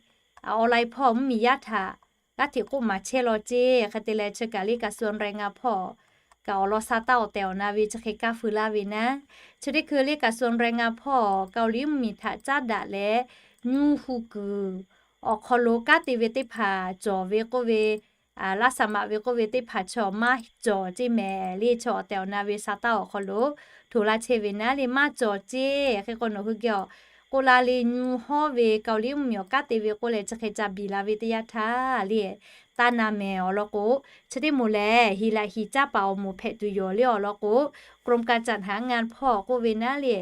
online hpawˇ mvuhˇmiˬ yaˇ htaꞈ g'aˇ hteꞈ k'oˆ maˍ chehˇ law ceˇ. Hk'e te leh chi kaꞈ le กระทรวงแรงงาน hpawˇ kaꞈ awˬ lawn sa taˇ awˬ tehˬ awˬ na ve chi hk'e kaˇ feu laˇ ve naˉ, chi teˇ hkui le กระทรวงแรงงาน hpawˇ Kaoˍliˍ mvuhˇmiˬ htaꞈ caˉ daꞈ leh nyiˇ hu kuiˬ awˬ hk'aw lo kanˉ te ve teˇ hpaˍ cawˬ ve k'oˆ ve, laˇ saˍ maꞈ ve k'oˆ ve teˇ hpaˍ chaw maˇ cawˬ ceˇ mehˍ le. Chaw awˬ tehˬ awˬ na ve sa taˇ awˬ hk'aw lo htoꞈ laˇ chehˇ ve naˉ le maˇ cawˬ ceˇ. Hk'e k'o nawˬ hui geh awˬ k'oˆ la le nyiˇ hawˉ ve Kaoˍliˍ mvuhˇmiˬ awˬ kanˉ te ve k'oˆ leh chi hk'e ca biˬ la ve teˇ yanˇ htaˇ le taˇ na mehˍ awˬ lawn k'o, chi teˇ moˍ lehˬ heˍ lehꞈ heˍ caˇ paˍ awˬ moˍ hpehꞈ tuˬ yoˬ le awˬ lawn k'o, กรมการจัดหางาน hpawˇ k'oˆ ve naˉ le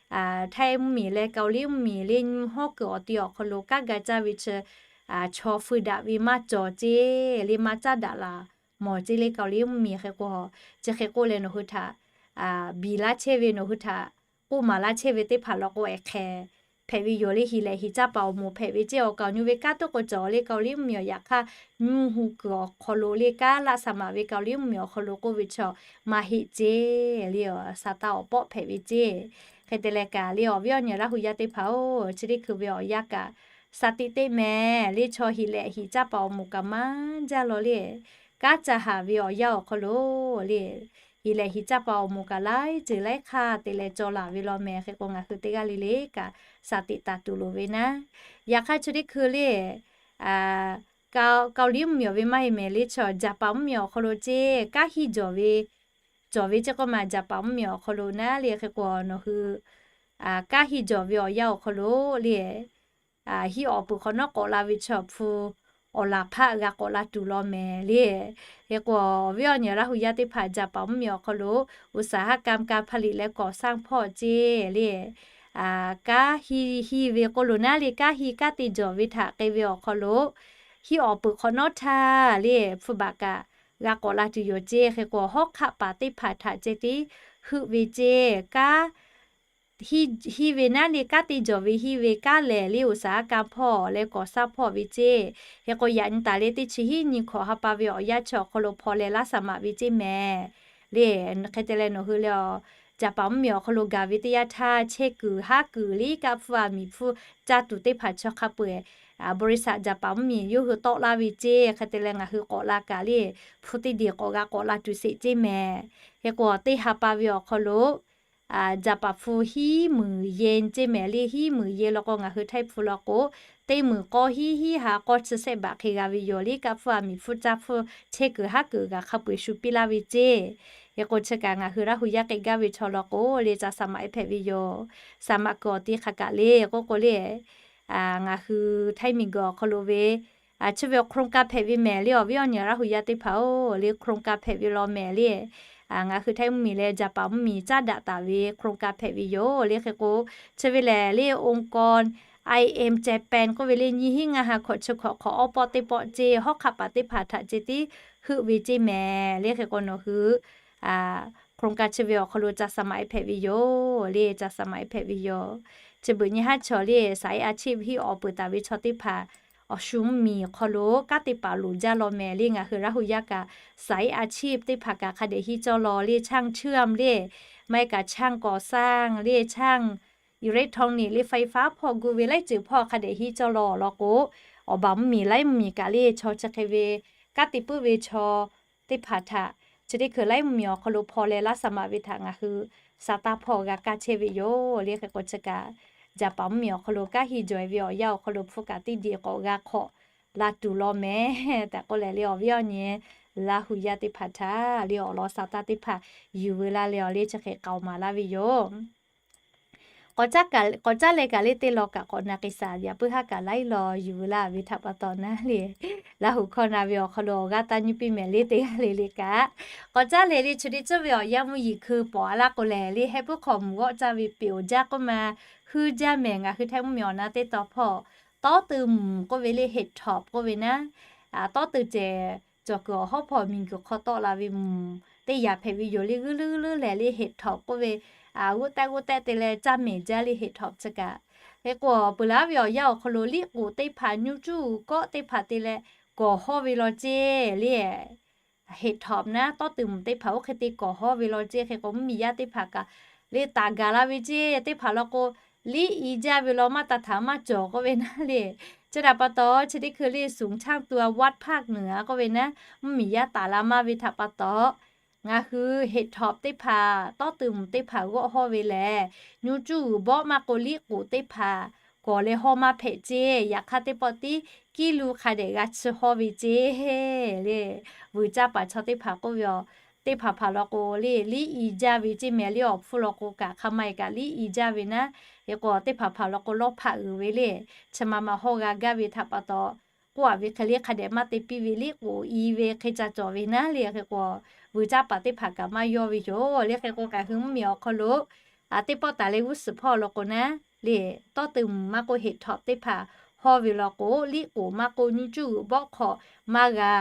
Htaiˇ mvuhˇmiˬ leh Kaoˍliˍ mvuhˇmiˬ le nyiˇ hawˉ kuiˬ awˬ te awˬ hk'aw lo kanˉ ga caˇ ve chi chaw feu daꞈ ve maˇ cawˬ ceˇ le maˇ caˉ daꞈ laˬ mawˬ ceˇ le Kaoˍliˍ mvuhˇmiˬ. Hk'e k'o chi hk'e k'oˆ leh nawˬ hui htaꞈ biˬ laˇ chehˇ ve nawˬ hui htaꞈ k'oˆ maˍ laˇ chehˇ ve teˇ hpaˍ law k'o ehˍ hk'ehˍ hpehꞈ ve yoˬ le. Heˍ lehꞈ heˍ caˇ paˍ awˬ moˍ hpehꞈ ve ceˇ awˬ kaˍ awˬ nu ve kanˉ tuˉ k'o cawˬ le Kaoˍliˍ mvuhˇmiˬ awˬ yaꞈ hk'aˇ nyiˇ hu kuiˬ awˬ hk'aw lo le kanˉ laˇ saˍ maꞈ ve Kaoˍliˍ mvuhˇmiˬ awˬ hk'aw lo k'oˆ ve chaw maˇ heˆ ceˇ le sa taˇ awˬ pawˆ hpehꞈ ve ceˇ. Hk'e te leh kaꞈ le awˬ viˉ awˬ nyi Laˇ hu yaˇ teˇ hpaˍ-oˬ, chi teˇ hkui ve awˬ yanˇ kaꞈ sa teꞈ teˇ mehˍ le chaw heˍ lehꞈ heˍ caˇ paˍ awˬ moˍ kaꞈ maˇ jaˇ law le. Kanˉ ca haˍ ve awˬ yanˇ awˬ hk'aw lo le heˍ lehꞈ heˍ caˇ paˍ awˬ moˍ kaꞈ laiˉ ceuˬ laiˉ hk'aˇ te leh caw laˬ ve law mehˍ. Hk'e k'o ngaˬ hui teˇ g'aˇ le le kaꞈ sa teꞈ taˍ tuˬ loˍ ve naˉ. Yaꞈ hk'aˇ chi teˇ hkui le Kaoˍliˍ mvuhˇmiˬ ve maˇ heˆ mehˍ le chaw Jaˍpaˍ mvuhˇmiˬ awˬ hk'aw lo ceˇ kanˉ hiˇ jawˬ ve cawˬ ve ceˇ k'oˆ ma Jaˍpaˍ mvuhˇmiˬ awˬ hk'aw lo naˉ le hk'e k'o nawˬ hui kanˉ hiˇ jawˬ ve awˬ yanˇ awˬ hk'aw lo le hiˇ awˬ peuˬ hk'awꞈ nawˉ k'awꞈ la ve chaw hpu awˬ laˬ hpaˆ g'a k'awꞈ la tuˬ law mehˍ le. Hk'e k'o awˬ viˉ awˬ nyi Laˇ hu yaˇ teˇ hpaˍ Jaˍpaˍ mvuhˇmiˬ awˬ hk'aw lo อุตสาหกรรมการผลิตและก่อสร้าง hpawˇ ceˇ le kanˉ hiˇ hiˇ ve k'oˆ lo naˉ le kanˉ hiˇ kanˉ te jawˬ ve htaꞈ k'ai ve awˬ hk'aw lo hiˇ awˬ peuˬ hk'awꞈ nawˉ htaˇ le hpu baꞈ kaꞈ g'a k'awꞈ la tuˬ yoˬ ceˇ. Hk'e k'o, hawˉ hk'aˆ paˍ teˇ hpaˍ htaꞈ ceh tiˉ heuˆ ve ceˇ. Kanˉ hiˇ ve naˉ le, kanˉ te jawˬ ve hiˇ ve kanˉ lehˬ le, oˬ saˍ aˉ kanˇ hpawˇ leh kawˍ saˉ hpawˇ ve ceˇ. Hk'e k'o, yaꞈ nyi taˍ leh teˇ chi hiˉ nyi hkawꞈ ha pa ve awˬ yanˇ chi awˬ hk'aw lo hpaw leh laˇ saˍ maꞈ ve ceˇ mehˍ le. Hk'e te leh nawˬ hui leh a, Jaˍpaˍ mvuhˇmiˬ awˬ hk'aw lo gaˬ ve teˇ yanˇ htaˇ, chehˇ kuiˬ haˉ kuiˬ liˇ kaˆ hpfuhˇ a miˬ hpfuhˇ caˇ tuˬ teˇ hpaˍ chi hk'a peu-eˬ, Boriˍsaꞈ Jaˍpaˍ mvuhˇmiˬ yawˇ hui tawˆ laˇ ve ceˇ. Hk'e te leh ngaˬ hui k'awꞈ la kaꞈ le, hpu teˇ diˬ k'awꞈ g'a k'awꞈ la tuˬ sheˍ ceˇ mehˍ. Hk'e k'o, teˇ ha pa ve awˬ hk'aw lo Jaˍpaˍ hpu hiˉ muiˬ yen ceˇ mehˍ le. Hiˉ muiˬ yen law k'o, ngaˬ hui Htaiˇ hpu law k'o, teˇ muiˬ k'awˇ hiˉ, hiˉ ha k'awˇ chi shehˆ baꞈ hk'e g'a ve yoˬ. Liˇ kaˆ hpfuhˇ a miˬ hpfuhˇ caˇ hpfuhˇ chehˇ kuiˬ haˉ kuiˬ g'aˬ hk'a peu-eˬ shu piˇ laˇ ve ceˇ. Hk'e k'o, chi kaꞈ ngaˬ hui Laˇ hu yaˇ k'ai gaˇ ve chaw law k'o le, ca saˍ maꞈ e hpehꞈ ve yoˬ. Saˍ maꞈ kuiˬ awˬ ti hk'a kaꞈ le k'oˆ k'o le, ngaˬ hui Htaiˇ miˬguiˬ awˬ hk'aw lo ve chi ve awˬ โครงการ hpehꞈ ve mehˍ le. Awˬ viˉ awˬ nyi Laˇ hu yaˇ teˇ hpaˍ-oˬ le, โครงการ hpehꞈ ve law mehˍ le. Ngaˬ hui Htaiˇ mvuhˇmiˬ leh Jaˍpaˍ mvuhˇmiˬ caˉ daꞈ taˍ ve โครงการ hpehꞈ ve yoˬ le. Hk'e k'o, chi ve lehˬ le, องค์กร I M Japan k'oˆ ve le, nyiˇ hinˉ ngaˇ ha hkawꞈ chi hkawꞈ hk'awꞈ awˬ pawˆ teˇ pawˆ ceˇ, hawˉ hk'aˆ paˍ teˇ hpaˍ htaꞈ ceh tiˉ heuˆ ve ceˇ mehˍ le. Hk'e k'o, nawˬ hui โครงการ chi ve awˬ hk'aw lo ca saˍ maꞈ e hpehꞈ ve yoˬ le, ca saˍ maꞈ e hpehꞈ ve yoˬ. Chi beuꞈ nyi haˉ chaw le, saˍ iˉ a chiˇ hiˆ awˬ peuˬ taˍ ve chaw teˇ hpaˍ awˬ shu mvuhˇmiˬ hk'aw lo kanˉ te paˍ loˍ jaˇ law mehˍ le. Ngaˬ hui Laˇ hu yaˇ kaꞈ saˍ iˉ a chiˇ teˇ hpaˍ kaꞈ hk'a dehꞈ hiˉ cawˇ law le, ช่างเชื่อม le, maˇ heˆ kaꞈ ช่างก่อสร้าง le, ช่าง อิเล็กทรอนิกส์ le, ไฟฟ้า hpawˇ gu ve laiˉ ceuˬ hpawˇ hk'a dehꞈ hiˉ cawˇ law law k'o, awˬ baˬ mvuhˇmiˬ laiˉ mvuhˇmiˬ kaꞈ le, chaw chi hk'e ve kanˉ te puiˉ ve chaw teˇ hpaˍ htaꞈ chi teˇ hkui laiˉ mvuhˇmiˬ awˬ hk'aw lo hpaw leh laˇ saˍ maꞈ ve htaꞈ ngaˬ hui sa taˇ hpawˇ g'a kaˇ chehˇ ve yoˬ le. Hk'e k'o, chi kaꞈ Jaˍpaˍ mvuhˇmiˬ awˬ hk'aw lo kanˉ heˇ jawˬ e ve awˬ yanˇ awˬ hk'aw lo hpfuhˇ kaꞈ teˇ diˬ k'awꞈ g'a hk'awꞈ la tuˬ law mehˍ tehꞈ k'oˆ leh le, awˬ viˉ awˬ nyi Laˇ hu yaˇ teˇ hpaˍ htaꞈ le awˬ lawn sa taˇ teˇ hpaˍ yuˬ veu laˇ leh awˬ le chi hk'e k'aoˍ maˍ laˇ ve yoˬ. K'awꞈ caˉ leh kaꞈ le teˇ law kaꞈ k'awꞈ na k'ai shaˍ yaꞈ puiˉ haˉ kaꞈ laiˉ law yuˬ veu laˇ ve htaꞈ pa taw naˉ le, Laˇ hu hkawˇ na ve awˬ hk'aw lo awˬ g'aˇ taˇ nyiˇ piˇ mehˍ le teˇ g'aˇ le le kaꞈ, k'awꞈ caˉ leh le chi teˇ ceuˬ ve awˬ yanˇ mvuhˇ yeˬ hkui pawˍ a laˇ k'o lehˬ le, heh puiˉ hk'aw mvuhˬ g'awˆ caˇ ve peꞈ awˬ jaˇ k'oˆ ma, huiˉ jaˇ mehˍ. Ngaˬ hui Htaiˇ mvuhˇmiˬ awˬ na teˇ taw hpawˇ tawˉ teuˬ mvuhˬ k'oˆ ve le, เห็ดถอบ k'oˆ ve naˉ, tawˉ teuˬ cehˬ cawˬ kuiˬ awˬ hawˉ hpawˇ miˬguiˬ hk'aw tawˆ la ve mvuhˬ teˇ yaꞈ hpehꞈ ve yoˬ le. G'uiˇ leuˉ g'uiˇ leuˉ lehˍ le, เห็ดถอบ k'oˆ ve g'uˇ tehˆ g'uˇ tehˆ te leh caˇ mehˍ jaˇ le, เห็ดถอบ chi kaꞈ. Hk'e k'o, peuˬ laˇ ve awˬ yanˇ awˬ hk'aw lo liˇ k'oˍ teˇ hpaˍ, nyu cuˇ uiˍ kawˆ teˇ hpaˍ te leh kawˬ hawˇ ve law ceˇ le. เห็ดถอบ naˉ tawˉ teuˬ mvuhˬ teˇ hpaˍ oˇ hk'e te kawˬ hawˇ ve law ceˇ. Hk'e k'o, mvuhˇmiˬ yaˇ teˇ hpaˍ kaꞈ le taˍ gaˬ la ve ceˇ. Teˇ hpaˍ law k'o, liˇ i jaˇ ve law maˇ taˍ htaꞈ maˇ cawˬ k'oˆ ve naˉ le. Chi htaꞈ pa taw, chi teˇ hkui le ศูนย์ช่างตัว วัดภาคเหนือ k'oˆ ve naˉ, mvuhˇmiˬ yaˇ taˍ la maˇ ve htaꞈ pa taw, ngaˬ hui เห็ดถอบ teˇ hpaˍ tawˉ teuˬ mvuhˬ teˇ hpaˍ g'awˆ hawˇ ve lehˬ, nyu cuˇ uiˍ bawˆ maˇ k'o liˇ k'oˍ teˇ hpaˍ kawˬ leh hawˇ maˇ hpehꞈ ceˇ. Yaꞈ hk'aˇ teˇ pawˆ tiˉ กิโล hk'a dehꞈ g'a chi hawˇ ve ceˇ le. Vuiˬ caˇ paˍ chaw teˇ hpaˍ k'oˆ ve a, teˇ hpaˍ hpaˍ law k'o le, liˇ i jaˇ ve ceˇ mehˍ le, awˬ hpfuhˇ law k'o kaꞈ hk'a ma e kaꞈ liˇ i jaˇ ve naˉ. Hk'e k'o, teˇ hpaˍ hpaˍ law k'o lawˇ hpaˆ uiˍ ve le, chi ma ma hawˇ g'a gaˇ ve htaꞈ pa taw, k'oˆ a ve hk'e le hk'a dehꞈ maˇ te piˇ ve, liˇ k'oˍ i ve hk'e ca cawˬ ve naˉ le. Hk'e k'o, vuiˬ caˇ paˍ teˇ hpaˍ kaꞈ maˇ yawˇ ve yoˬ le. Hk'e k'o, ngaˬ hui mvuhˇmiˬ awˬ hk'aw lo teˇ pawˆ taˍ leh g'uˇ suhˍ hpawˇ law k'o naˉ le, tawˉ teuˬ mvuhˬ maˇ k'o เห็ดถอบ teˇ hpaˍ hawˇ ve law k'o, liˇ k'oˍ maˇ k'o nyu cuˇ uiˍ bawˆ hk'awꞈ maˇ g'a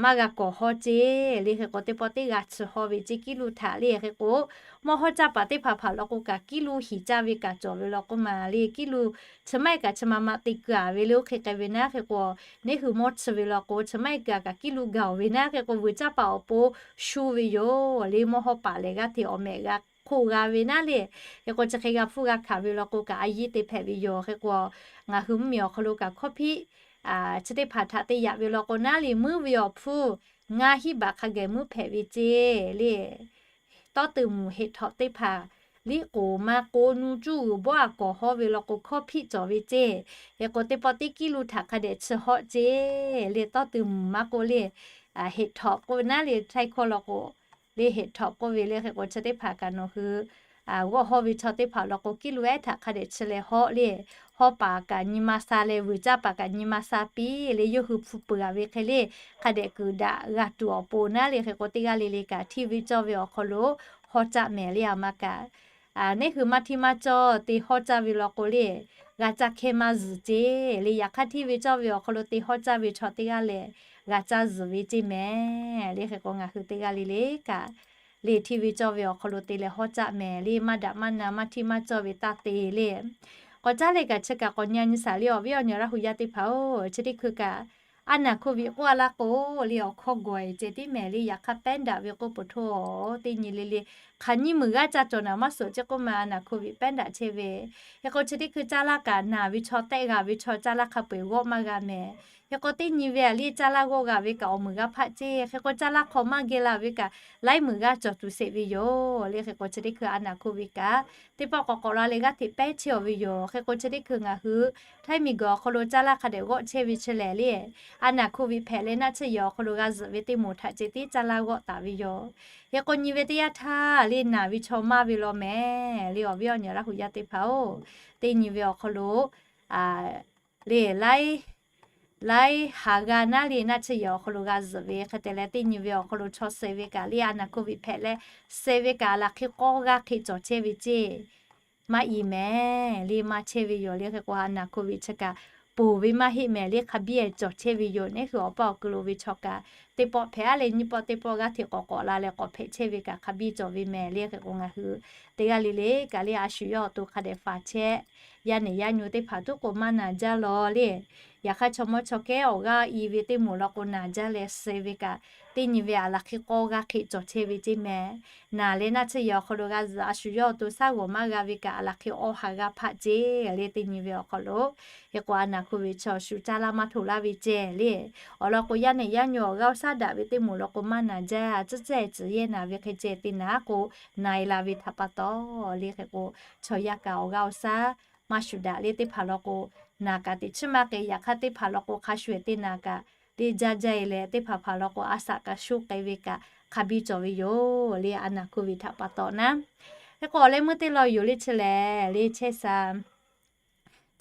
maˇ g'a kawˬ hawˇ ceˇ le. Hk'e k'o, teˇ pawˆ teˇ g'a chi hawˇ ve ceˇ กิโล htaꞈ le. Hk'e k'o, mawˇ hawˉ caˇ paˍ teˇ hpaˍ hpaˍ law k'o kaꞈ กิโล hiˍ caˇ ve kaꞈ cawˬ ve law k'oˆ ma le, กิโล chi maˇ e kaꞈ chi ma ma te keu a ve le, oˇ hk'e k'ai ve naˉ. Hk'e k'o, neˇ hui mawˇ chi ve law k'o, chi maˇ e kaꞈ kaꞈ กิโล gaˬ ve naˉ. Hk'e k'o, vuiˬ caˇ paˍ awˬ pon shu ve yoˬ le, mawˇ hawˉ paˍ lehˬ g'aˇ hteꞈ awˬ mehꞈ g'a hk'oˆ g'a ve naˉ le. Hk'e k'o, chi hk'e g'a hpfuhˇ g'a hkanˍ ve law k'o kaꞈ a yiˇ te hpehꞈ ve yoˬ. Hk'e k'o, ngaˬ hui mvuhˇmiˬ awˬ hk'aw lo kaꞈ hkawˇ hpiˆ chi teˇ hpaˍ htaꞈ te yaꞈ ve law k'o naˉ le, muiˉ ve awˬ hpfuhˇ ngaˇ hinˉ baꞈ hk'a geh muiˉ hpehꞈ ve ceˇ le. Tawˉ teuˬ mvuhˬ เห็ดถอบ teˇ hpaˍ liˇ k'oˍ maˇ k'o nyu cuˇ uiˍ bawˆ a kawˬ hawˇ ve law k'o hkawˇ hpiˆ cawˬ ve ceˇ. Hk'e k'o, teˇ pawˆ tiˉ กิโล htaꞈ hk'a dehꞈ chi hawˆ ceˇ le. Tawˉ teuˬ mvuhˬ maˇ k'o le, เห็ดถอบ k'oˆ ve naˉ le, Htaiˇ hkawˇ law k'o le เห็ดถอบ k'oˆ ve le. Hk'e k'o, chi teˇ hpaˍ kaꞈ nawˬ hui g'awˆ hawˇ ve chaw teˇ hpaˍ law k'o กิโล ehˉ htaꞈ hk'a dehꞈ chi leh hawˆ le. Hawˉ paˍ kaꞈ nyi ma sha leh, vuiˬ caˇ paˍ kaꞈ nyi ma sha piˇ le, yawˇ hui hpu peuˬ a ve hk'e le, hk'a dehꞈ kuiˬ daꞈ g'a tuˬ awˬ pon naˉ le. Hk'e k'o, teˇ g'aˇ le le kaꞈ hteˇ ve cawˇ ve awˬ hk'aw lo hawˇ caˆ mehˍ le, a ma kaꞈ neˇ hui maˇ hteˇ maˇ cawˇ te hawˇ caˇ ve law k'o le, g'a caˇ hkehˇ maˇ zuhˬ ceˇ le. Yaꞈ hk'aˇ hteˇ ve cawˇ ve awˬ hk'aw lo te hawˇ caˇ ve chaw teˇ g'aˇ lehˬ, g'a caˇ zuhˬ ve ceˇ mehˍ le. Hk'e k'o ngaˬ hui teˇ g'aˇ le le kaꞈ, le hteˇ ve cawˇ ve awˬ hk'aw lo te leh hawˉ caˆ mehˍ le, maˇ daꞈ maˇ na maˇ hteˇ maˇ cawˇ ve taˇ te le. K'awꞈ caˉ leh kaꞈ chi kaꞈ k'awꞈ nyi nyi shaˍ le awˬ viˉ awˬ nyi Laˇ hu yaˇ teˇ hpaˍ-oˬ, chi teˇ hkui kaꞈ a naˍ hk'oˆ viꞈ k'oˆ a laˇ k'o le awˬ hkawˇ gawˬ-e ceh tiˉ mehˍ le, yaꞈ hk'aˇ pehˉ daꞈ ve k'oˆ peuˬ htoˇ teˇ nyi le le, hk'aˬ nyiˇ meunˍ g'aˇ caˇ cawˬ naˍ maˇ suhˍ ceˇ k'oˆ ma a naˍ hk'oˆ viꞈ pehˉ daꞈ chehˇ ve. Hk'e k'o chi teˇ hkui caˇ laˇ kaꞈ naˬ ve chaw tehˆ g'a ve chaw caˇ laˇ hk'a peu-eˬ g'awˆ maˇ g'a mehˍ. Hk'e k'o teˇ nyi ve a le caˇ laˇ g'awˆ g'a ve kaꞈ awˬ meunˍ g'aˇ hpaˆ ceˇ. Hk'e k'o caˇ laˇ hk'aw maˇ geh la ve kaꞈ laiˉ meunˍ g'aˇ cawˬ tuˬ sheˍ ve yoˬ le. Hk'e k'o chi teˇ hkui a naˍ hk'oˆ viꞈ kaꞈ teˇ pawˆ k'awꞈ k'awꞈ la leh g'aˇ hteꞈ pehˉ chehˇ-aw ve yoˬ. Hk'e k'o chi teˇ hkui ngaˬ hui htaiˇ miˬ guiˬ awˬ hk'aw lo caˇ laˇ hk'a dehꞈ g'awˆ chehˇ ve chi lehˬ le, a naˍ hk'oˆ viꞈ hpehꞈ leh naˆ tsuhˇ yehˬ awˬ hk'aw lo g'a zuhꞈ ve teˇ moˍ htaꞈ ceh tiˉ caˇ laˇ g'awˆ taˍ ve yoˬ. Hk'e k'o nyi ve teˇ yanˇ htaˇ le naˬ ve chaw maˇ ve law mehˍ le awˬ viˉ awˬ nyi Laˇ hu yaˇ teˇ hpaˍ-oˬ, teˇ nyi ve awˬ hk'aw lo le laiˉ laiˉ haˍ g'a naˉ le naˆ tsuhˇ yehˬ awˬ hk'aw lo g'a zuhꞈ ve hk'e te leh teˇ nyi ve awˬ hk'aw lo chaw suh ve kaꞈ le a naˍ hk'oˆ viꞈ hpehꞈ leh suh ve kaꞈ a laˬ hk'e k'awˇ g'aˇ hk'e cawˬ chehˇ ve ceˇ maˇ i mehˍ le maˇ chehˇ ve yoˬ le. Hk'e k'o a naˍ hk'oˆ viꞈ chi kaꞈ ponˬ ve maˇ heˆ mehˍ le hk'a biˇ cawˬ chehˇ ve yoˬ. Neˉ hui awˬ paˇ awˬ kuiˬ lo ve chaw kaꞈ teˇ pawˆ hpehꞈ a leh nyiˇ pawˆ teˇ pawˆ g'aˇ hteꞈ k'awꞈ k'awꞈ la leh k'awꞈ hpehꞈ chehˇ ve kaꞈ hk'a biˇ cawˬ ve mehˍ le. Hk'e k'o ngaˬ hui teˇ g'aˇ le le kaꞈ le a shu yawˇ awˬ to hk'a dehꞈ faˍ chehˇ, yaˇ nehˬ yaˇ nyu teˇ hpaˍ tuˉ k'o maˇ naˬ jaˇ law le. Yaꞈ hk'aˇ chaw mawˇ chaw kehˉ awˬ g'aˇ i ve teˇ moˍ law k'o naˬ jaˇ leh suh ve kaꞈ teˇ nyi ve a laˬ hk'e k'awˇ g'aˇ hk'e cawˬ chehˇ ve ceˇ mehˍ. Naˬ leh naˆ tsuhˇ yehˬ awˬ hk'aw lo g'a zuhꞈ a shu yawˇ awˬ to shaˉ g'awˬ maˇ g'a ve kaꞈ a laˬ hk'e awˇ ha g'aˇ hpaˆ ceˇ le teˇ nyi ve awˬ hk'aw lo. Hk'e k'o a naˍ hk'oˆ viꞈ chaw shu caˇ laˇ maˇ htoꞈ laˇ ve ceh le. Awˬ lawn k'o yaˇ nehˬ yaˇ nyu awˬ g'aˇ awˬ shaˉ daꞈ ve teˇ moˍ law k'o maˇ naˬ jaˇ, tcuhˉ tcuhˉ tcuhˬ yehˇ naˬ ve hk'e ceh te naˬ k'o, naˬ e la ve htaꞈ pa taw le. Hk'e k'o chaw yaˇ kaꞈ awˬ g'aˇ awˬ shaˉ maˇ shuˍ daꞈ le teˇ hpaˍ law k'o, naˬ kaꞈ teꞈ chiˉ maˇ k'e. Yaꞈ hk'aˇ teˇ hpaˍ law k'o hk'a shuˍ te naˬ kaꞈ le jaˇ jaˇ e leh teˇ hpaˍ hpaˍ law k'o a shaꞈ kaꞈ shuˉ k'ai ve kaꞈ hk'a biˇ cawˬ ve yoˬ le a naˍ hk'oˆ viꞈ htaꞈ pa taw naˉ. Hk'e k'o awˬ leh meuˇ teˇ law yoˬ le chi lehˬ le chehˇ sha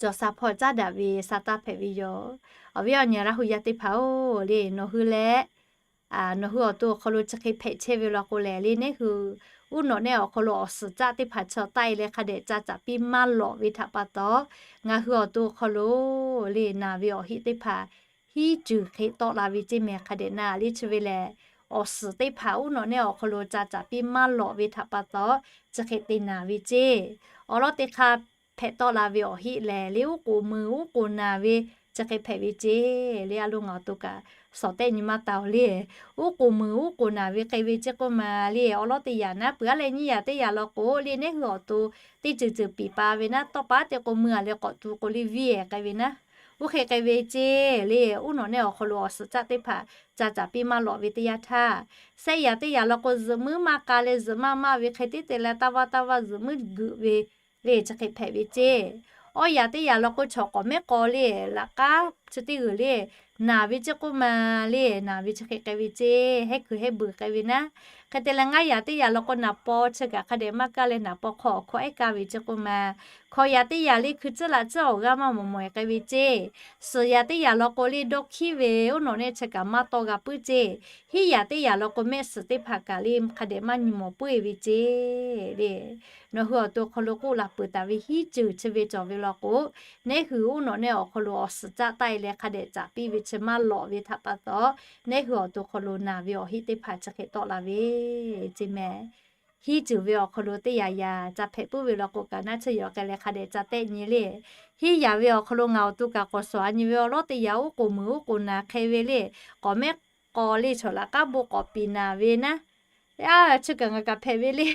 cawˬ sha hpawˇ caˉ daꞈ ve sha taˇ hpehꞈ ve yoˬ. Awˬ viˉ awˬ nyi Laˇ hu yaˇ teˇ hpaˍ-oˬ le, nawˬ hui leh nawˬ hui awˬ to awˬ hk'aw lo chi hk'e hpehꞈ chehˇ ve law k'o lehˬ le, neˉ hui uˉ nawꞈ nehˆ awˬ hk'aw lo awˬ suhˍ caˆ teˇ hpaˍ chaw taˆ e leh hk'a dehꞈ ca caˍ piˇ maˇ lawꞈ ve htaꞈ pa taw, ngaˬ hui awˬ to awˬ hk'aw lo le naˬ ve awˬ heˆ teˇ hpaˍ hiˉ ceuˬ hk'e tawˆ la ve ceˇ mehˍ. Hk'a dehꞈ na le chi ve lehˬ, awˬ suhˍ teˇ hpaˍ uˉ nawꞈ nehˆ awˬ hk'aw lo ca caˍ piˇ maˇ lawꞈ ve htaꞈ pa taw, chi hk'e te naˬ ve ceˇ. Awˬ lawn teˇ hk'aˇ hpehꞈ tawˆ la ve awˬ heˆ lehˬ le, uˉ k'oˍ muiˬ uˉ k'oˍ naˬ ve chi hk'e hpehꞈ ve ceˇ le. A lo ngaˬ awˬ to kaꞈ shawˍ tehˆ nyi maˇ taˍ-oˬ le. Uˉ k'oˍ muiˬ uˉ k'oˍ naˬ ve k'ai ve ceˇ k'oˆ ma le, awˬ lawn teˇ yanˇ naˉ peuˬ a leh nyiˇ yanˇ teˇ yanˇ law k'o le, neˉ hui awˬ to teˇ ceuˬ ceuˬ piˍ pa ve naˉ, tawˇ pa teˇ k'o mui a leh k'awꞈ tu k'o le viˇ k'ai ve naˉ, uˉ hk'e k'ai ve ceˇ le. Uˉ nawꞈ nehˆ awˬ hk'aw lo awˬ suhˍ caˆ teˇ hpaˍ ca caˍ piˇ maˇ lawꞈ ve teˇ yanˇ htaˇ, shehˆ yanˇ teˇ yanˇ law k'o zuhꞈ muiˉ maˇ k'a leh zuhꞈ maˇ maˇ ve hk'e tiˉ te leh taˇ vaˇ taˇ vaˇ zuhꞈ muiˉ geuꞈ ve le chi hk'e hpehꞈ ve ceˇ. Awˇ yanˇ teˇ yanˇ law k'o chaw k'awꞈ mehˉ k'aw le, laꞈ k'aˉ chi teˇ g'uiˬ le naˬ ve ceˇ k'oˆ ma le, naˬ ve chi hk'e k'ai ve ceˇ, hehˉ kuiˬ hehˉ beuˬ k'ai ve naˉ. Hk'e te leh ngaˇ yanˇ teˇ yanˇ law k'o naˍ paw chi kaꞈ hk'a dehꞈ maˇ kaˇ leh naˍ paw hk'aw awˬ hkawˇ ehˉ kaˇ ve ceˇ k'oˆ ma. Hkawꞈ yanˇ teˇ yanˇ le hkui tcuhˉ laꞈ tcuhˉ awˬ g'aˇ maˇ mawˬ mawˬ e k'ai ve ceˇ. Suhˍ yanˇ teˇ yanˇ law k'o le dawˇ hkiˉ ve uˉ nawꞈ nehˆ chi kaꞈ maˇ tawˇ g'a puiˉ ceˇ. Hiˉ yanˇ teˇ yanˇ law k'o mehˆ suhˍ teˇ hpaˍ kaꞈ le hk'a dehꞈ maˇ nyi mawˬ puiˉ e ve ceˇ le. Nawˬ hui awˬ to awˬ hk'aw lo k'oˆ laˬ peuˬ taˍ ve hiˉ ceuˬ chi ve cawˬ ve law k'o, neˉ hui uˉ nawꞈ nehˆ awˬ hk'aw lo awˬ suhˍ caˆ taˆ e leh hk'a dehꞈ caˍ piˇ ve chi maˇ lawꞈ ve htaꞈ pa taw, neˉ hui awˬ to awˬ hk'aw lo naˬ ve awˬ heˆ teˇ hpaˍ chi hk'e tawˆ la ve ceˇ mehˍ. Hiˉ ceuˬ ve awˬ hk'aw lo teˇ yanˇ yanˇ ca hpehꞈ puiˉ ve law k'o kaꞈ naˉ tsuhˇ yawˬ k'ai leh hk'a dehꞈ ca tehˆ nyi le. Hiˉ yanˇ ve awˬ hk'aw lo ngaˬ awˬ to kaꞈ k'awꞈ shawˍ a nyi ve awˬ lawn teˇ yanˇ uˉ k'oˍ muiˬ uˉ k'oˍ naˬ hk'e ve le, k'awꞈ mehˉ k'aw le chaw laꞈ k'aˉ bon k'awꞈ piˍ naˬ ve naˉ, a chi kaꞈ ngaˬ kaꞈ hpehꞈ ve le.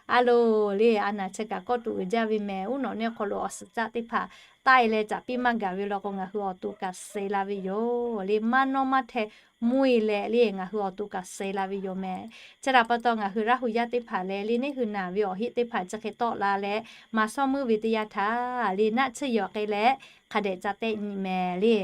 A loˬ le a naˬ chi kaꞈ kawˆ tuˬ uiˍ jaˇ ve mehˍ. Uˉ nawꞈ nehˆ hk'aw lo awˬ suhˍ caˆ teˇ hpaˍ taˆ e leh caˍ piˇ maˇ gaˬ ve law k'o ngaˬ hui awˬ to kaꞈ suh la ve yoˬ le. Maˇ nawˇ maˇ hteh mvuhˇ e leh le ngaˬ hui awˬ to kaꞈ suh la ve yoˬ mehˍ. Chi htaꞈ pa taw ngaˬ hui Laˇ hu yaˇ teˇ hpaˍ leh le neˉ hui naˬ ve awˬ heˆ teˇ hpaˍ chi hk'e tawˆ la leh maˇ shawˉ meuˇ ve teˇ yanˇ htaˇ le naˆ tsuhˇ yawˬ k'ai leh hk'a dehꞈ ca tehˆ nyi mehˍ le.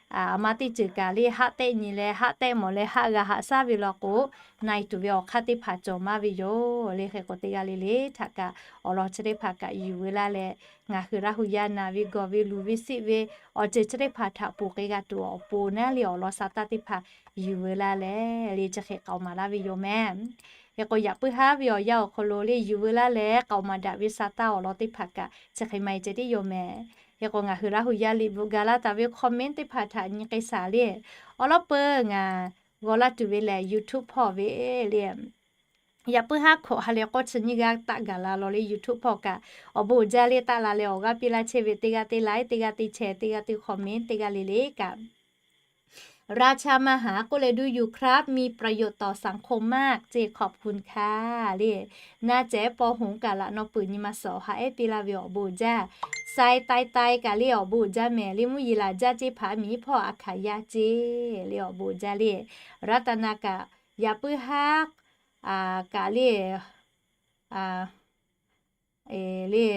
Aˬ ma teˇ ceuˬ kaꞈ le haˆ tehˆ nyi leh haˆ tehˆ mawˬ leh haˆ g'a haꞈ shaˉ ve law k'o, na e tuˬ ve awˬ hk'aˇ teˇ hpaˍ cawˬ maˇ ve yoˬ le. Hk'e k'o teˇ g'aˇ le le htaꞈ kaꞈ awˬ lawn chi teˇ hpaˍ kaꞈ yuˬ veu laˇ leh, ngaˬ hui Laˇ hu yaˇ naˬ ve gawˬ ve luˬ ve siˆ ve awˬ ceuˬ chi teˇ hpaˍ htaꞈ poˬ k'ai g'a tuˬ awˬ pon naˉ le awˬ lawn sha taˇ teˇ hpaˍ yuˬ veu laˇ leh le chi hk'e k'aoˍ maˍ laˇ ve yoˬ mehˍ. Hk'e k'o yaꞈ puiˉ haˉ ve awˬ yanˇ awˬ hk'aw lo le yuˬ veu laˇ leh k'aoˍ maˍ daꞈ ve sha taˇ awˬ lawn teˇ hpaˍ kaꞈ chi hk'e maˇ e ceh tiˉ yoˬ mehˍ. Hk'e k'o ngaˬ hui Laˇ hu yaˇ liꞈ bvuhꞈ gaˬ la taˍ ve comment teˇ hpaˍ htaꞈ nyi k'ai shaˍ le. Awˬ lawn peuˬ ngaˬ g'aw laˇ tuˬ ve lehˬ YouTube hpawˇ ve le. Yaꞈ puiˉ haˉ hkawꞈ ha lehˬ k'awˇ chi nyiˇ g'aˇ taˆ gaˬ la law le YouTube hpawˇ kaꞈ awˬ bon uiˍ jaˇ le. Taˆ la leh awˬ g'aˇ piˇ laˇ chehˇ ve teˇ g'aˇ teˇ like, teˇ g'aˇ teˇ share, teˇ g'aˇ teˇ comment, teˇ g'aˇ le le kaꞈ ราชามหา กดไลค์ดูอยู่ครับ มีประโยชน์ต่อสังคมมาก เจ ขอบคุณค่ะ le. Na ceh paw hoꞈ kaꞈ laꞈ naw peuˬ nyi ma suhˍ awˬ ha ehˉ piˇ laˇ ve awˬ bon uiˍ jaˇ. Sai tai tai kaꞈ le awˬ bon uiˍ jaˇ mehˍ le. Mvuhˇ yeˬ laˬ jaˇ ceˇ hpaˍ miˬ hpawˇ a hkanˍ yaˇ ceˇ le awˬ bon uiˍ jaˇ le. Raˍtaˍnaˍ kaꞈ yaꞈ puiˉ haˉ kaꞈ le le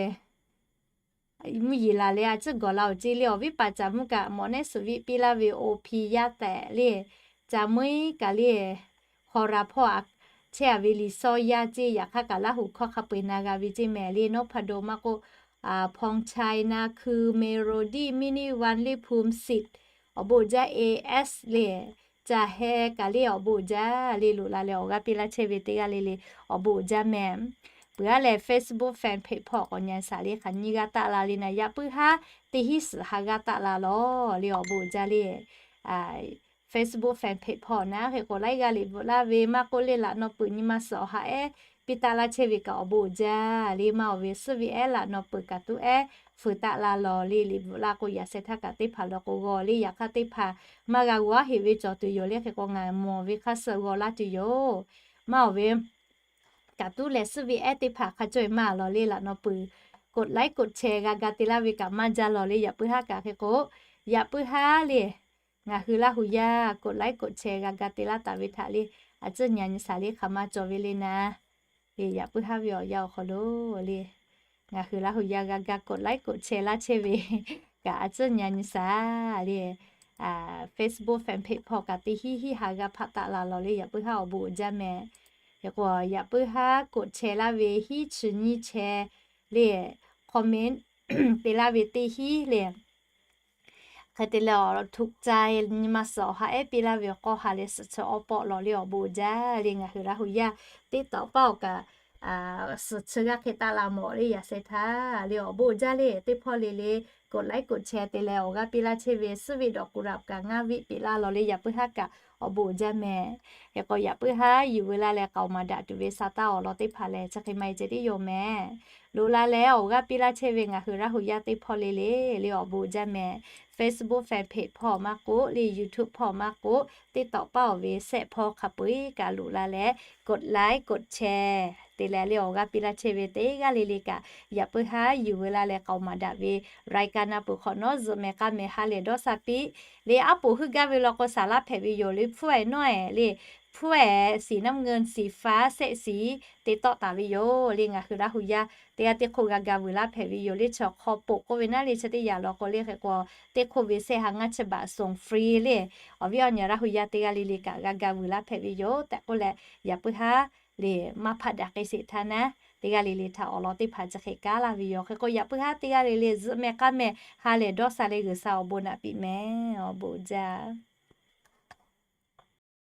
mvuhˇ yeˬ laˬ leh a ciˉ gawˬ la awˬ ceˇ le. Awˬ viˉ paˍ caˍ mvuhˇ kaꞈ mawꞈ nehˉ suhˍ viˆ piˇ laˇ ve oˇ hpiˇ yaˇ tehꞈ le. Caˍ meuˇ kaꞈ le hk'aw ra hpawˇ a chehˇ a ve liꞈ sawˇ yaˇ ceˇ. Yaꞈ hk'aˇ kaꞈ Laˇ huˍ hkawˇ hk'a peu eˬ na g'a ve ceˇ mehˍ le. Nawˉ hpa do maˇ k'oˆ, Hpawng China Hkui, Melody, Mini One, Liˇ Hpu Sit, awˬ bon uiˍ jaˇ. A S le, Caˬ Heh kaꞈ le awˬ bon uiˍ jaˇ le. Loꞈ la leh awˬ g'aˇ piˇ laˇ chehˇ ve teˇ g'aˇ le le awˬ bon uiˍ jaˇ mehˍ. Peuˬ aˉ lehˬ Facebook fan page hpawˇ k'awꞈ nyi shaˍ le. Hk'aˬ nyiˇ g'aˇ taˆ la le naˍ, yaꞈ puiˉ haˉ teˇ hinˉ suhˍ ha g'aˇ taˆ la lawˬ le awˬ bon uiˍ jaˇ le. Facebook fan page hpawˇ naˉ hk'e k'o laiˉ g'aˇ liꞈ bvuhꞈ laˇ ve maˇ k'oˆ le, laꞈ naw peuˬ nyi ma suhˍ awˬ ha ehˉ piˇ taˆ laˇ chehˇ ve kaꞈ awˬ bon uiˍ jaˇ le. Maˇ awˬ ve suhˉ ve ehˉ laꞈ naw peuˬ kaꞈ tuˉ ehˉ fuiˍ taˆ la lawˬ le. Liꞈ bvuhꞈ la k'o yaꞈ sheh htaˇ kaꞈ teˇ hpaˍ lawˬ k'o g'aw le. Yaꞈ hk'aˇ teˇ hpaˍ maˇ g'a g'aw aˉ heꞈ ve cawˬ tuˬ yoˬ le. Hk'e k'o ngaˬ mawˬ ve hk'aˇ suh g'aw laˇ tuˬ yoˬ. Maˇ awˬ ve kaꞈ tuˉ leh suhˉ ve ehˉ teˇ hpaˍ hk'a caweh maˇ lawˬ le. Laꞈ naw peuˬ กดไลค์ กดแชร์ g'a ga te laˇ ve kaꞈ maˇ jaˇ lawˬ le. Yaꞈ puiˉ haˉ kaꞈ hk'e k'o, yaꞈ puiˉ haˉ le ngaˬ hui Laˇ huˍ yaˇ กดไลค์ กดแชร์ g'a ga te laˇ taˍ ve htaꞈ le a ciˉ nyi nyi shaˍ le. Hk'aˬ ma cawˬ ve le naˍ le. Yaꞈ puiˉ haˉ ve awˬ yanˇ awˬ hk'aw lo le ngaˬ hui Laˇ huˍ yaˇ g'a ga กดไลค์ กดแชร์ laˇ chehˇ ve kaꞈ a ciˉ nyi nyi shaˍ le. Facebook fan page hpawˇ kaꞈ teˇ hinˉ hinˉ ha g'aˇ hpaˆ taˆ la lawˬ le. Yaꞈ puiˉ haˉ awˬ bon uiˍ jaˇ mehˍ. Hk'e k'o yaꞈ puiˉ haˉ กดแชร์ laˇ ve hinˉ chi nyiˇ chehˇ le comment te laˇ ve teˇ hinˉ le. Hk'e te leh awˬ ถูกใจ nyi ma suhˍ awˬ ha ehˉ piˇ laˇ ve awˬ k'awˇ ha leh suhˍ chi awˇ pawˆ lawˬ le awˬ bon uiˍ jaˇ le. Ngaˬ hui Laˇ huˍ yaˇ TikTok paˇ awˬ kaꞈ suhˍ chi g'aˇ hk'e taˆ la mawˬ le. Yaꞈ sheh htaˇ le awˬ bon uiˍ jaˇ le. Teˇ hpawˇ le le กดไลค์ กดแชร์ te leh awˬ g'aˇ piˇ laˇ chehˇ ve suhˉ ve dawꞈ ku raꞈ kaꞈ ngaˇ viˆ peꞈ laˇ lawˬ le. Yaꞈ puiˉ haˉ kaꞈ awˬ bon uiˍ jaˇ mehˍ. Hk'e k'o yaꞈ puiˉ haˉ yuˬ veu laˇ leh k'aoˍ maˍ daꞈ tuˬ ve sa taˇ awˬ lawn teˇ hpaˍ lehˬ chi hk'e maˇ heˆ ceh tiˉ yoˬ mehˍ. Loꞈ la leh awˬ g'aˇ piˇ laˇ chehˇ ve ngaˬ hui Laˇ huˍ yaˇ teˇ hpawˇ le le le awˬ bon uiˍ jaˇ mehˍ. Facebook fan page hpawˇ maˇ k'oˆ le YouTube hpawˇ maˇ k'oˆ TikTok paˇ awˬ ve sehˆ hpawˇ hk'a peu eˬ kaꞈ loꞈ la leh กดไลค์ กดแชร์ te leh le awˬ g'aˇ piˇ laˇ chehˇ ve teˇ g'aˇ le le kaꞈ yaꞈ puiˉ haˉ yuˬ veu laˇ leh k'aoˍ maˍ daꞈ ve รายการ na peuˬ hk'awꞈ nawˉ zuhꞈ mehˍ k'a mehˍ ha lehˬ dawˇ sha piˇ le. Aˉ poꞈ heuˆ gaˇ ve law k'o saˍ laˇ hpehꞈ ve yoˬ le. Hpfuhˇ ehˍ nawˉ ehˍ le hpfuhˇ ehˍ สีน้ำเงิน สีฟ้า sehˆ siˍ te tawˆ taˍ ve yoˬ le. Ngaˬ hui Laˇ huˍ yaˇ teˇ g'aˇ teˇ hk'oˆ g'a ga vuiˬ laˇ hpehꞈ ve yoˬ le. Chi hk'aw poꞈ k'oˆ ve naˉ le chi teˇ yaꞈ law k'o le hk'e k'o teˇ hk'oˆ ve sehˆ ha ngaˇ chi baꞈ ส่งฟรี le. Awˬ viˉ awˬ nyi Laˇ huˍ yaˇ teˇ g'aˇ le le kaꞈ g'a ga vuiˬ laˇ hpehꞈ ve yoˬ tehꞈ k'oˆ leh yaꞈ puiˉ haˉ le maˇ hpaˆ daꞈ k'ai sheˍ htaˇ naˉ teˇ g'aˇ le le htaꞈ awˬ lawn teˇ hpaˍ chi hk'e kaˉ laˇ ve yoˬ. Hk'e k'o yaꞈ puiˉ haˉ teˇ g'aˇ le le zuhꞈ mehˍ k'a mehˍ ha lehˬ dawˇ sha leh g'uiˬ sha awˬ bon naꞈ piˇ mehˍ. Awˬ bon uiˍ jaˇ.